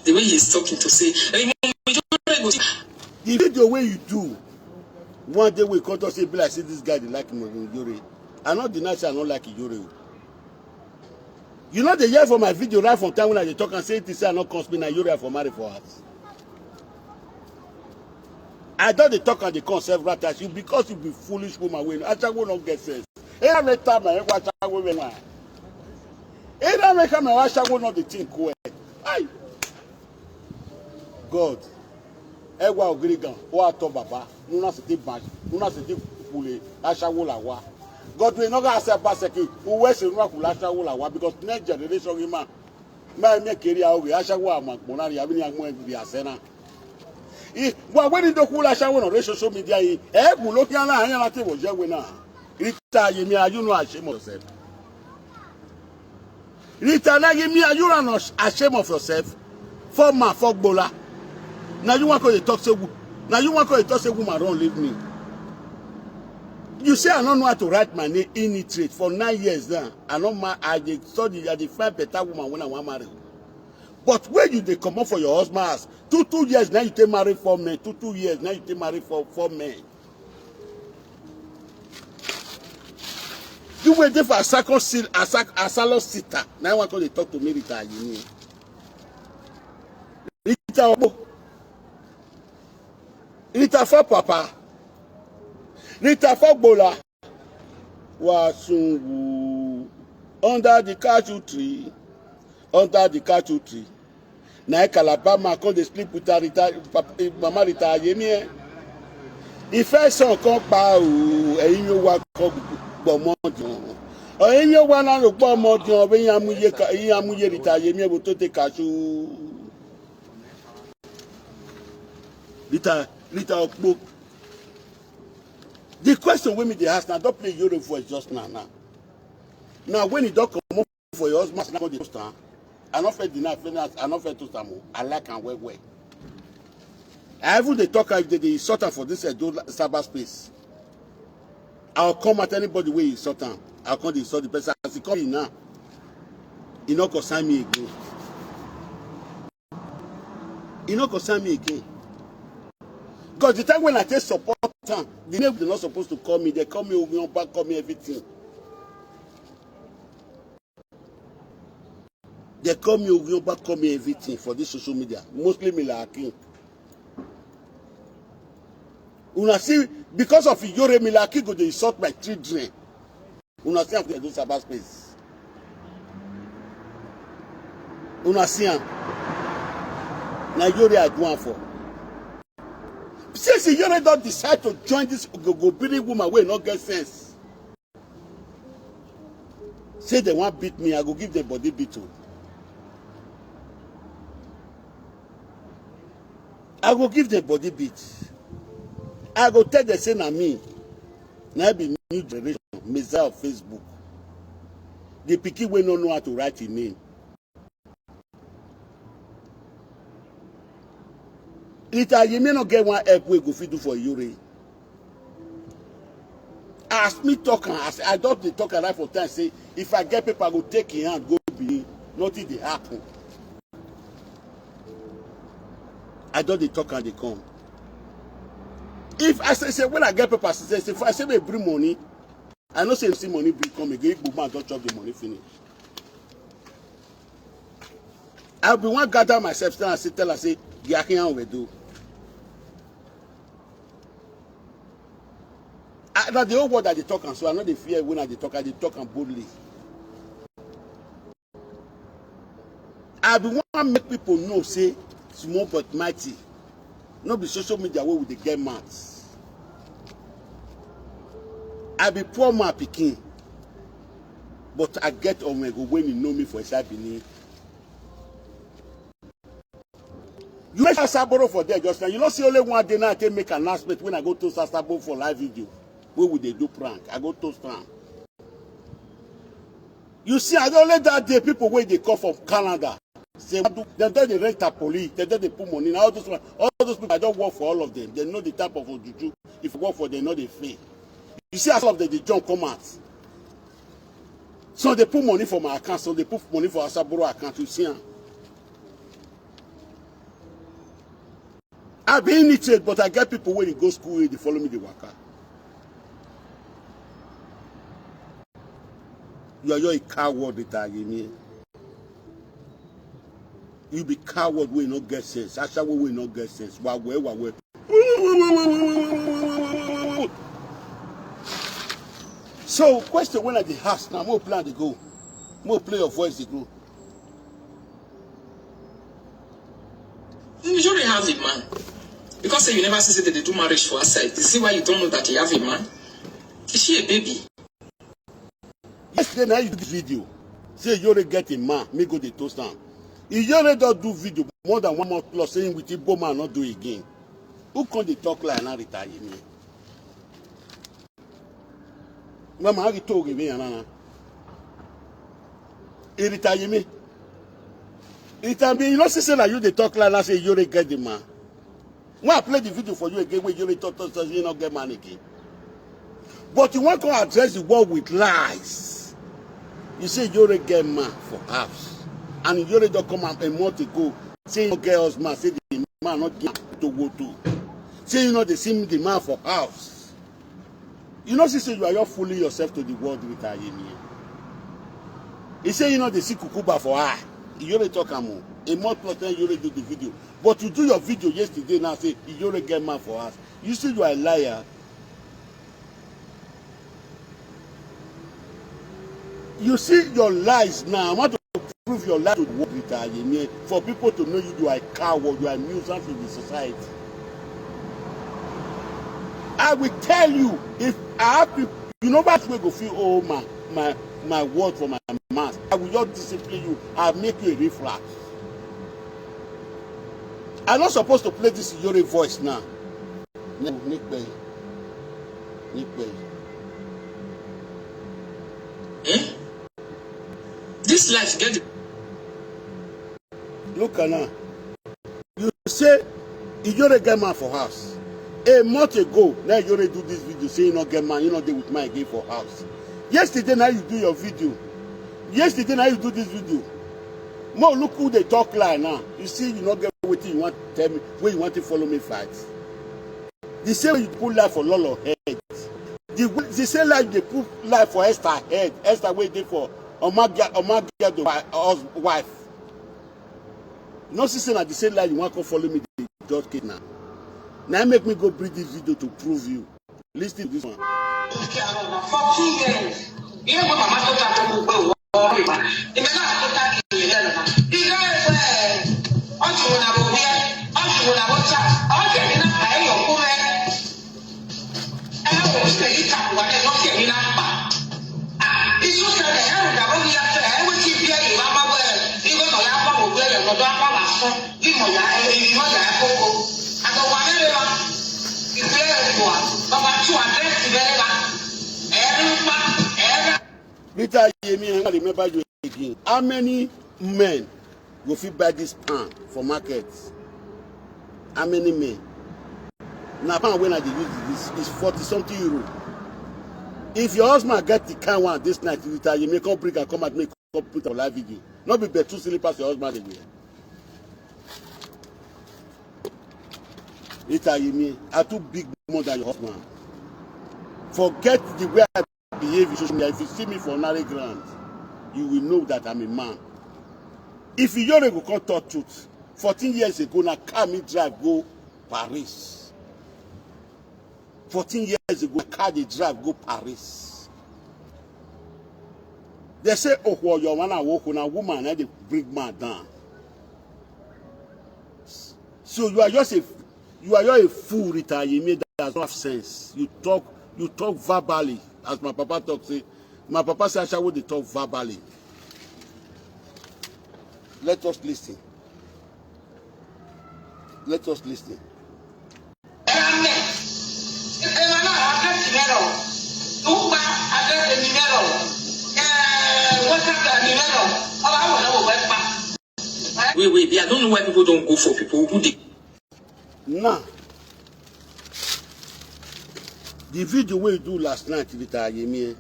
The way he's talking to say, "Hey, Mommy Jori go." The video wey you do, one day we come talk say, "Be like say this guy dey like Mommy Jori." I no deny say I no like Jori. You know, they hear for my video right from time when I dey talk and say, "It is say I no come spend na Yori for marry for house." I don dey talk and dey come several times. You, because you be foolish woman wey Ashawo no get sense. Era me time I Ashawo we ma. Era me come Ashawo no dey think well. Aye. God. Ewa ogirigan, o ato baba, nuna se ti ban, nuna se ti kule, Ashawo la wa. God we no ga se ba se ki, uwe se nuna kula Ashawo la wa, because next generation we ma, ma me kiri a oge, Ashawo ama gbona ri, abi ni agmo e bi asena. I, wa we ni do kula Ashawo no re social media yi, e gu lo ki ala anya la te wo je we na. Rita Yemie, are you not ashamed of yourself? Rita Nagimie, are you not ashamed of yourself? For man, for gbola. Now you want to talk say wo-, now you want to talk say woman run leave me. You say I don't know how to write my name illiterate for nine years now. I don't ma-, I dey study, I dey find better woman when I want marry. But when you dey comot for your husband house, two, two years now you take marry four men, two, two years now you take marry four, four men. You were there for a second seal, a sac-, a salon sitter. Now I want to talk to me, Rita Yemi. Rita Obo. Rita for Papa. Rita for Bola. Wasungu. Under the cashew tree. Under the cashew tree. Na Calabar man come dey sleep with her, Rita, pap-, eh, Mama Rita Ayemi, eh. Ìfẹ́ sàn kan pa o, ẹ̀yin yóò wá kọ́ gbọ̀mọ́ dùn. Ẹ̀yin yóò wá náà ló gbọ́ ọmọ dùn, ọ̀bẹ yín amúyẹ ka-, yín amúyẹ Rita Ayemi, ẹ̀ bó tó tẹ kaṣú. Rita, Rita Okpo. The question wey me dey ask now, don play Yore voice just now, now. Now, when he don comot for your husband, now dey toast am. I no fit deny, I no fit toast am o. I like am well, well. I even dey talk how they dey insult am for this Edo cyber space. I'll come at anybody wey insult am. I'll come dey insult the person. As he come in now, he no concern me again. He no concern me again. Because the time when I take support am, the name they not supposed to call me, they call me Ogunyoba, call me everything. They call me Ogunyoba, call me everything for this social media. Mostly Mila Akin. Una see, because of Iyore, Mila Akin go dey insult my children. Una see am for Edo cyber space. Una see am. Na Iyore I do am for. Since Iyore don decide to join this ogogobiri woman wey no get sense, say they wan beat me, I go give them body beat o. I go give them body beat. I go tell them say na me. Na be new generation, Messiah of Facebook. The pikin wey no know how to write him name. Rita Yemi no get one help wey go fit do for Iyore. As me talk am, as I don dey talk am right for time, say if I get paper, I go take him hand go Benin. Nothing dey happen. I don dey talk am dey come. If I say, say when I get paper, say, say if I say make bring money, I know say see money bring come again. Igbo man don chop the money finish. I be wan gather myself, stand and say, tell her say the Akin we do. I, na the whole world that they talk am, so I no dey fear when I dey talk, I dey talk am boldly. I be wan make people know say small but mighty. No be social media wey we dey get mouth. I be poor man pikin, but I get Omego when you know me for inside Benin. You make Asaboro for there just now. You know, see only one day now I take make announcement when I go toast Asaboro for live video. Wey we dey do prank, I go toast am. You see, I don let that day people wey dey come from Canada. Say, what do, dem don dey rent a police, dem don dey put money. Now all those one, all those people, I don work for all of them. They know the type of ojuju. If you work for them, no dey fail. You see, as all of them dey jump come out. Some dey put money for my account, some dey put money for Asaboro account. You see am. I be illiterate, but I get people wey dey go school wey dey follow me dey waka. You are, you are a coward, Rita Yemi. You be coward wey no get sense. Ashawo wey no get sense. Wa we, wa we. So question when I dey ask now, more plan dey go, more play your voice dey go. You usually have a man. Because say you never see say they dey do marriage for outside. You see why you don't know that he have a man? Is she a baby? Yesterday now you do this video. Say Iyore get a man, me go dey toast am. Iyore don do video more than one month plus saying with Igbo man not do again. Who come dey talk like na Rita Yemi? Mama, how you talk again, Anana? Rita Yemi. Rita Yemi, you know, say na you dey talk like that, say Iyore get the man. When I play the video for you again, when Iyore talk, talk, talk, you no get man again. But you wan come address the world with lies. You say Iyore get man for house. And Iyore don come out a month ago, say you no get husband, say the man not give to go to. Say you know they see the man for house. You know, see, say you are just fooling yourself to the world with Ayemi. He say you know they see Kukuba for eye. Iyore talk am o. A month plus then Iyore do the video. But you do your video yesterday now, say Iyore get man for house. You say you are a liar. You see your lies now. I want to prove your lie to the world, Rita Ayemi, for people to know you, you are a coward, you are a nuisance in the society. I will tell you, if I have people, you know what we go feel, oh my, my, my word for my mouth. I will just discipline you. I'll make you a reflux. I'm not supposed to play this Iyore voice now. Nipe. Nipe. Eh? This life get the Look at now. You say Iyore get man for house. A month ago, now Iyore do this video, say you no get man, you no dey with man again for house. Yesterday, now you do your video. Yesterday, now you do this video. Mo look who dey talk lie now. You see, you no get wetin you want tell me, wey you want to follow me fight. The same way you put lie for Lolo head. The, the same lie you dey put lie for Esther head. Esther wey dey for Omagia, Omagia the wi-, hus-, wife. You no see say na the same lie you wan come follow me dey judge case now. Na im make me go bring this video to prove you. Listen to this one. Fourteen years. Ihe mgbe mama tụta akwụkwọ ugbu a ọrụ ịgba. Ime na-atụta ka ihe ya nọ. Ihe ekwe. Ọ chụrụ na bụ ya. Ọ chụrụ na bụ cha. Ọ ga-eme na mkpa ya ọkụ mee. Ẹ wò ó ṣe yí takùn wá ẹ̀ lọ́sẹ̀ mi náà pa. Iṣu sẹlẹ̀ ẹ̀rù ìdààmú mi yàtọ̀ ẹ̀ wọ́n ti bí ẹ̀yìn wá máa wẹ̀ ẹ̀ ìwé mọ̀ yá pọ̀ wò wẹ̀ ẹ̀ lọ́dọ̀ apá wà fún bí mọ̀ yá ẹ̀ èyí mọ̀ yá ẹ̀ kókó. Àgbẹ̀ wà lẹ́rẹ̀ wa ìwé ẹ̀ wà bàbá tún àdírẹ́sì bẹ́ẹ̀ wa ẹ̀ ń pa ẹ̀ rà. Rita Yemi, I remember you again. How many men go fit buy this pan for market? How many men? Na pan wey I dey use this is forty something euro. If your husband get the kind one this night, Rita Yemi, come bring am come out, make come put am live video. No be better slippers your husband dey wear. Rita Yemi, I too big more than your husband. Forget the way I behave in social media. If you see me for ordinary ground, you will know that I'm a man. If Iyore go come talk truth, fourteen years ago, na car me drive go Paris. Fourteen years ago, car dey drive go Paris. They say, "Oh, your man, na woman, na dey bring man down." So you are just a, you are just a fool, Rita Yemi, that does not have sense. You talk, you talk verbally, as my papa talk say, my papa say, "Ashawo dey talk verbally." Let us listen. Let us listen. Wait, wait, I don't know why people don't go for people who they Now, the video wey you do last night with Ayemi, eh?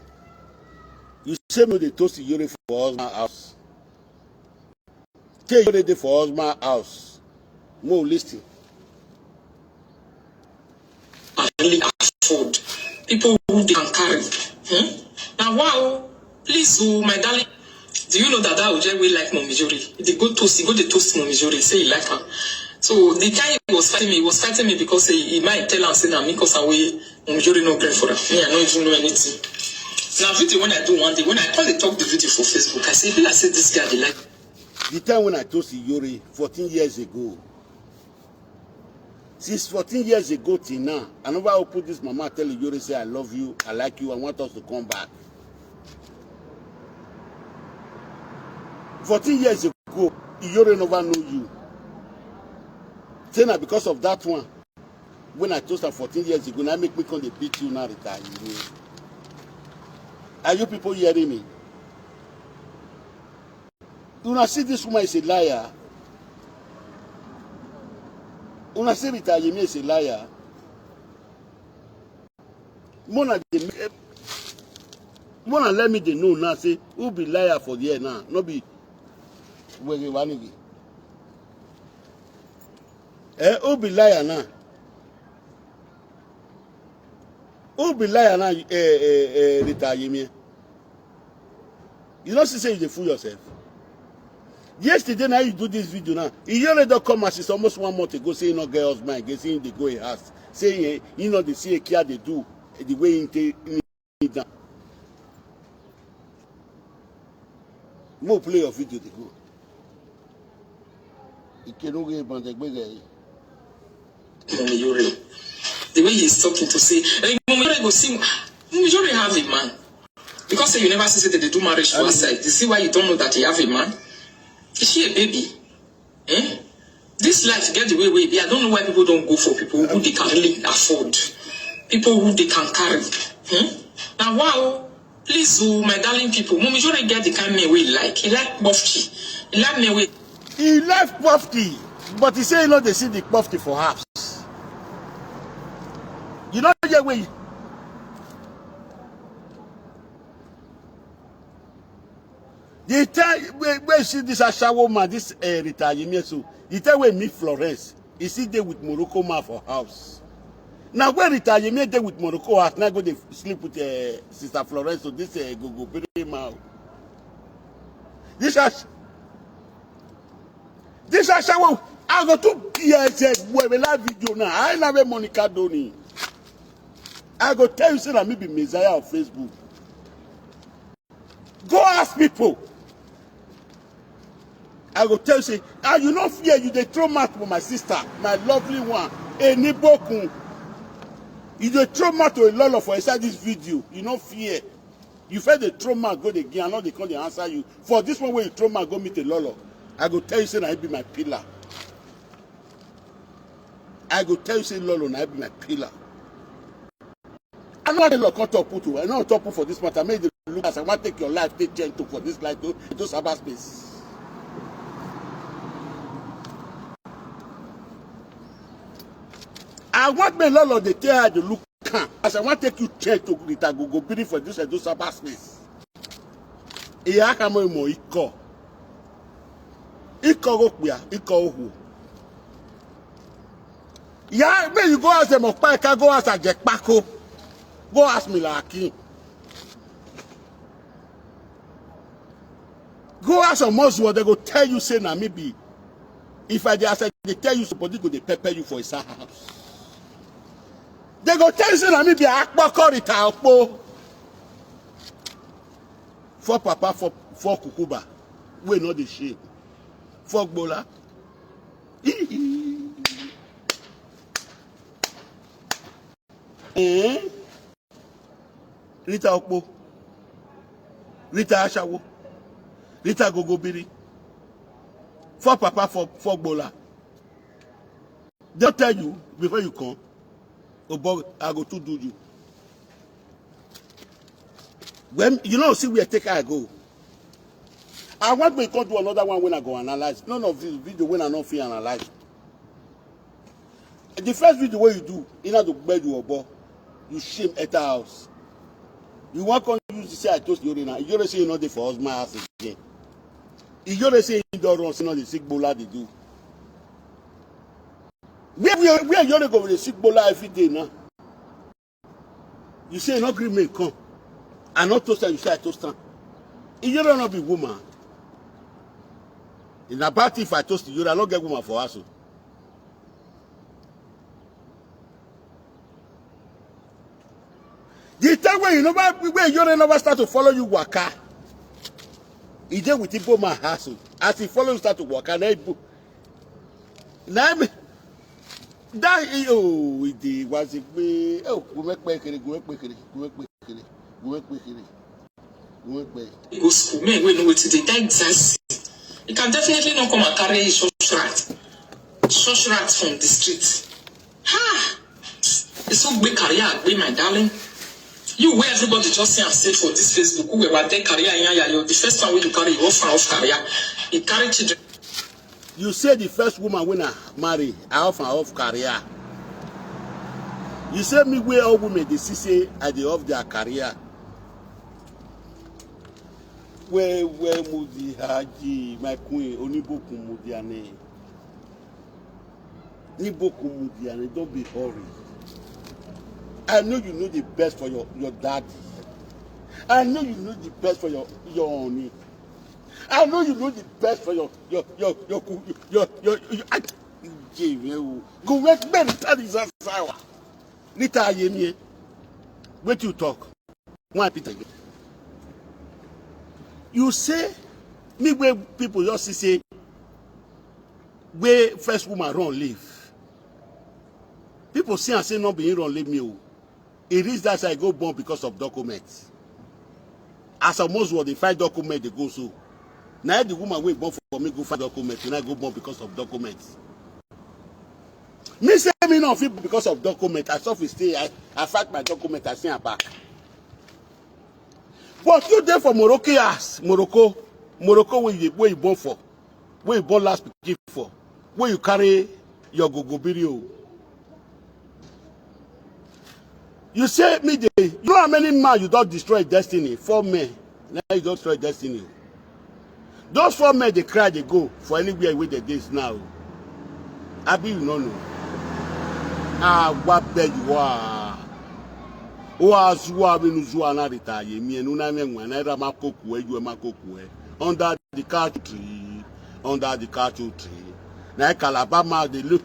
You say me dey toast Iyore for husband house. Say Iyore dey for husband house. Mo listen. Can really afford. People who they can carry. Hmm? Now, wow. Please, oh, my darling, do you know that that Ojai will like Mommy Jori? They go toast, he go dey toast Mommy Jori, say he like her. So the guy was fighting me, he was fighting me because he, he might tell am say na me cause am wey Mommy Jori no gree for am. Me, I no even know anything. Now video when I do one day, when I call the talk the video for Facebook, I say, "Be like say this guy dey like." The time when I toast Iyore fourteen years ago, since fourteen years ago till now, I never open this mama tell Iyore say, "I love you, I like you, I want us to come back." Fourteen years ago, Iyore never know you. Say na because of that one, when I toast her fourteen years ago, now make me come dey beat you now, Rita Yemi. Are you people hearing me? Una see this woman is a liar. Una see Rita Yemi is a liar. Mona dey, Mona let me dey know now say who be liar for there now. No be Wege Wanigi. Eh, who be liar now? Who be liar now? Eh, eh, eh, Rita Yemi. You know, see say you dey fool yourself. Yesterday now you do this video now. Iyore don come as it's almost one month ago say he no get husband again, say he dey go a house. Say he, he no dey see a care dey do the way he take him down. Mo play your video dey go. Ikenuge Bandegbege. Mommy Jori. The way he's talking to say, "Hey, Mommy Jori go see, Mommy Jori have a man." Because say you never see say they dey do marriage for outside. You see why you don't know that he have a man? Is she a baby? Eh? This This life get the way wey e be. I don't know why people don't go for people who they can really afford, people who they can carry. Hmm? Now, wow, please, oh, my darling people, Mommy Jore get the kind man wey he like. He like puffy. He like me wey. He like puffy, but he say he no dey see the puffy for house. You know the way. The time wey, wey see this ashawo man, this uh, Rita Yemi so, the time wey meet Florence, he still dey with Morocco man for house. Now when Rita Yemi dey with Morocco house, now go dey sleep with uh, Sister Florence, so this uh, go go bury man. This ash, this ashawo, I go to P S A with a live video now. I love Monica Doni. I go tell you say na me be Messiah of Facebook. Go ask people. I go tell you say, ah, you no fear, you dey throw mouth for my sister, my lovely one, Enibokun. You dey throw mouth to a lot for inside this video. You no fear. You fit dey throw mouth go dey give, I no dey come dey answer you. For this one wey you throw mouth go meet a lot, I go tell you say na he be my pillar. I go tell you say Lolo na he be my pillar. I no dey look on top put o. I no on top put for this matter. Make the look as I wan take your life, take gentle for this life, to, to cyber space. I want me Lolo dey tell her the look calm. As I wan take you chair to Rita go go biri for this Edo cyber space. Iya kamo imo iko. Iko go kpia, iko ohu. Ya, may you go ask them of Paika, go ask Ajekpako. Go ask Milaki. Go ask Omozwo, they go tell you say na me be. If I dey ask, they tell you somebody go dey pepper you for his house. They go tell you say na me be Akpoko Rita Okpo. For papa, for, for Kukuba. We no dey shame. For Gbola. Eh? Rita Okpo. Rita Ashawo. Rita Gogobiri. For papa, for, for Gbola. They'll tell you before you come. Oh, but I go to do you. When you know, see where take I go. I want me to do another one when I go analyze. None of this video when I not feel analyze. The first video where you do, in order to beg you, you shame at the house. You want to use the say I toast you now. You say you know the for us my house again. You say you don't run, you know the sick bola they do. Where where where you go with the sick bola every day now? You say no gree me come. I not toast am, you say I toast am. You don't not be woman. In about if I toast you, I not get woman for us. The time when you know where you never start to follow you waka. He dey with Igbo man hustle. As he follow you start to waka, na Igbo. Na me that oh, he dey was a way. Oh, go make pekere, go make pekere, go make pekere, go make pekere, go make pekere. Go school, men wey know wetin dey die exactly. You can definitely not come and carry such rat, such rat from the street. Ha! It's so big career, big my darling. You where everybody just say and say for this Facebook, who were their career in Yayo, the first time when you carry you off and off career, you carry children. You say the first woman when I marry, I off and off career. You say me where all women they see say I they off their career. Where where Mudi Haji, my queen, Onibokun Mudiane. Nibokun Mudiane, don't be hurry. I know you know the best for your, your daddy. I know you know the best for your your honey. I know you know the best for your your your your your your, your, your, your, your, your, go where men that is sour. Later I hear me. Wait you talk. Why Peter? You say me where people just say where first woman run leave. People see and say no be him run leave me. Oh. It is that I go born because of documents. As almost what they find document they go so. Now the woman will born for me go find document and I go born because of documents. Me say me no fit because of document. I suffer stay. I, I fight my document. I see am back. But you dey for Morocco, yes, Morocco, Morocco where you, where you born for, where you born last pikin for, where you carry your gogo biri o. You say me dey. You know how many man you don destroy destiny? Four men. Now you don destroy destiny. Those four men dey cry dey go for anywhere wey dem dey now. Abi you no know? Ah, what beg you are. O azuwa minu zuwa na rita ye mi enu na me nwa na era makoku e ju makoku e. Under the cashew tree, under the cashew tree. Na Calabar man dey look.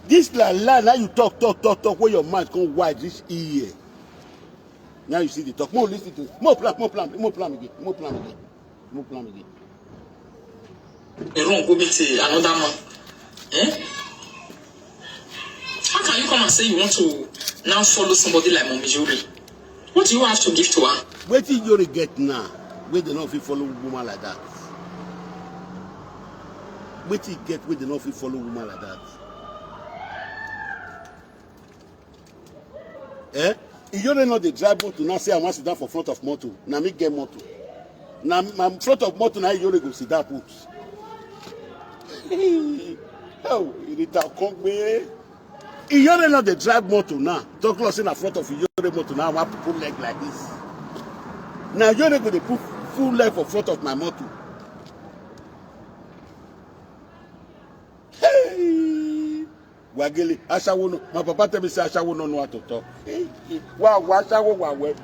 This lie, lie, now you talk, talk, talk, talk, where your mouth come wide this ear. Now you see the talk. More listen to, more plan, more plan, more plan again, more plan again, more plan again. A room go meet another man. Eh? How can you come and say you want to now follow somebody like Mommy Yuri? What do you have to give to her? Wetin Yuri get now? Wey dem no fit follow woman like that. Wetin e get wey dem no fit follow woman like that? Eh? Iyore no dey drive motor now say I wan sit down for front of motor. Na me get motor. Na my front of motor na Iyore go sit down put. Oh, Rita Okongbe. Iyore no dey drive motor now. Talk like say na front of Iyore motor now. I wan put leg like this. Na Iyore go dey put full leg for front of my motor. Hey! Wagele, ashawo no. My papa tell me say ashawo no know how to talk. Hey, hey. Wa wa ashawo wa we.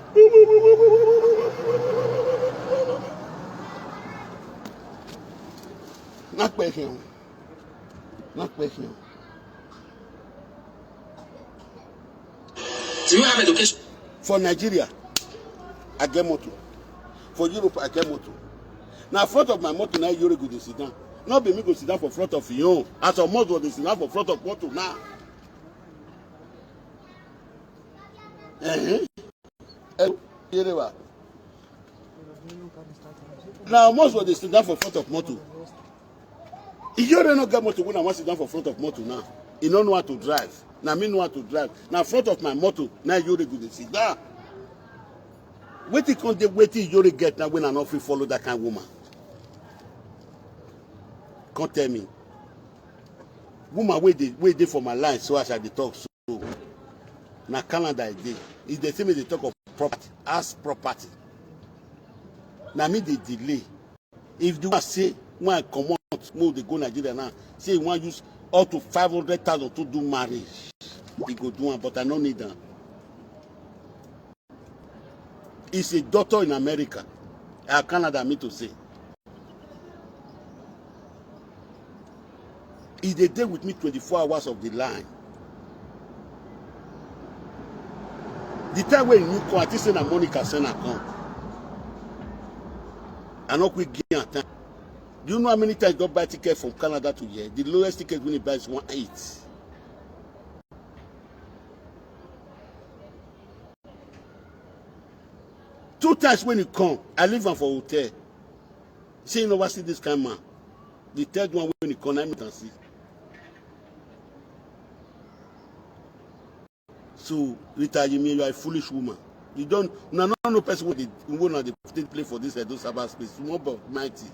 Na question. Na question. Do you have education? For Nigeria, I get motor. For Europe, I get motor. Na front of my motor na Yore go dey sit down. No be me go sit down for front of your own. As a motor dey sit down for front of motor now. Eh? Eh, Yerewa. Na almost go dey sit down for front of motor. Iyore no get motor when I wan sit down for front of motor now. He no know how to drive. Na me know how to drive. Na front of my motor na Iyore go dey sit down. Wetin come dey wetin Iyore get now when I no fit follow that kind woman? Come tell me. Woman wey dey wey dey for my line so as I dey talk so. Na Canada I dey. If dem say me dey talk of property, ask property. Na me dey delay. If the one say when I comot, mo dey go Nigeria now, say he wan use up to five hundred thousand to do marriage, he go do am, but I no need am. He's a doctor in America. Uh, Canada, me to say. He dey dey with me twenty-four hours of the line. The time when you come, I think say na Monica send am come. I no quick give am time. Do you know how many times you don buy ticket from Canada to here? The lowest ticket when you buy is one eight. Two times when he come, I leave am for hotel. Say you never see this kind man. The third one when he come, I meet and see. So Rita Yemi, you are a foolish woman. You don't, una no know person wey dey wey una dey take play for this Edo cyber space. Small but mighty.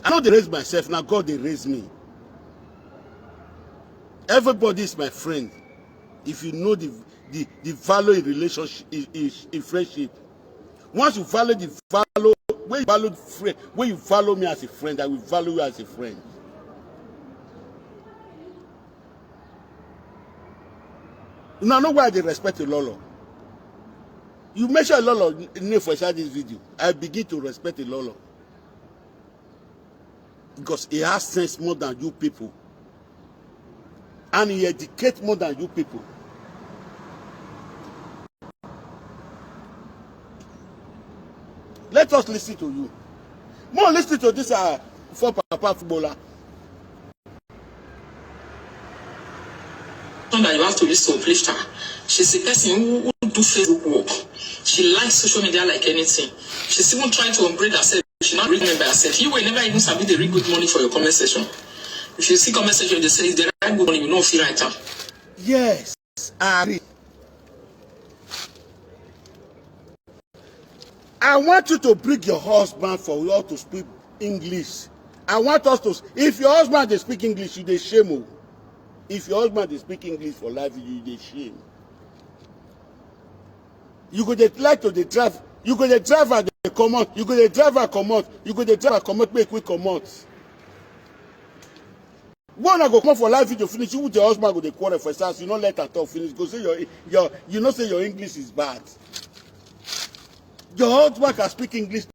I no dey raise myself, na God dey raise me. Everybody is my friend. If you know the the the value in relationship, in, in, in friendship, once you value the value, when you value the friend, when you value me as a friend, I will value you as a friend. Una know why I dey respect Ilolo. You mention Ilolo name for inside this video. I begin to respect Ilolo. Because he has sense more than you people. And he educates more than you people. Let us listen to you. More listen to this uh, for Papa Fubola. That you have to use to uplift her. She's a person who, who do Facebook work. She likes social media like anything. She's even trying to upgrade herself. she not read them by herself. You will never even submit the read good morning for your comment section. If you see comment section, they say if they write good morning, you know if you write am. Yes, I agree. I want you to bring your husband for you all to speak English. I want us to. If your husband dey speak English, you dey shame o. If your husband dey speak English for live, you dey shame. You go dey like to dey drive. You go dey drive and dey comot. You go dey drive and comot. You go dey drive and comot. Make we comot. When I go come for live video finish, you with your husband go dey quarrel for house. You no let her talk finish. Go say your your you know say your English is bad. Your husband can speak English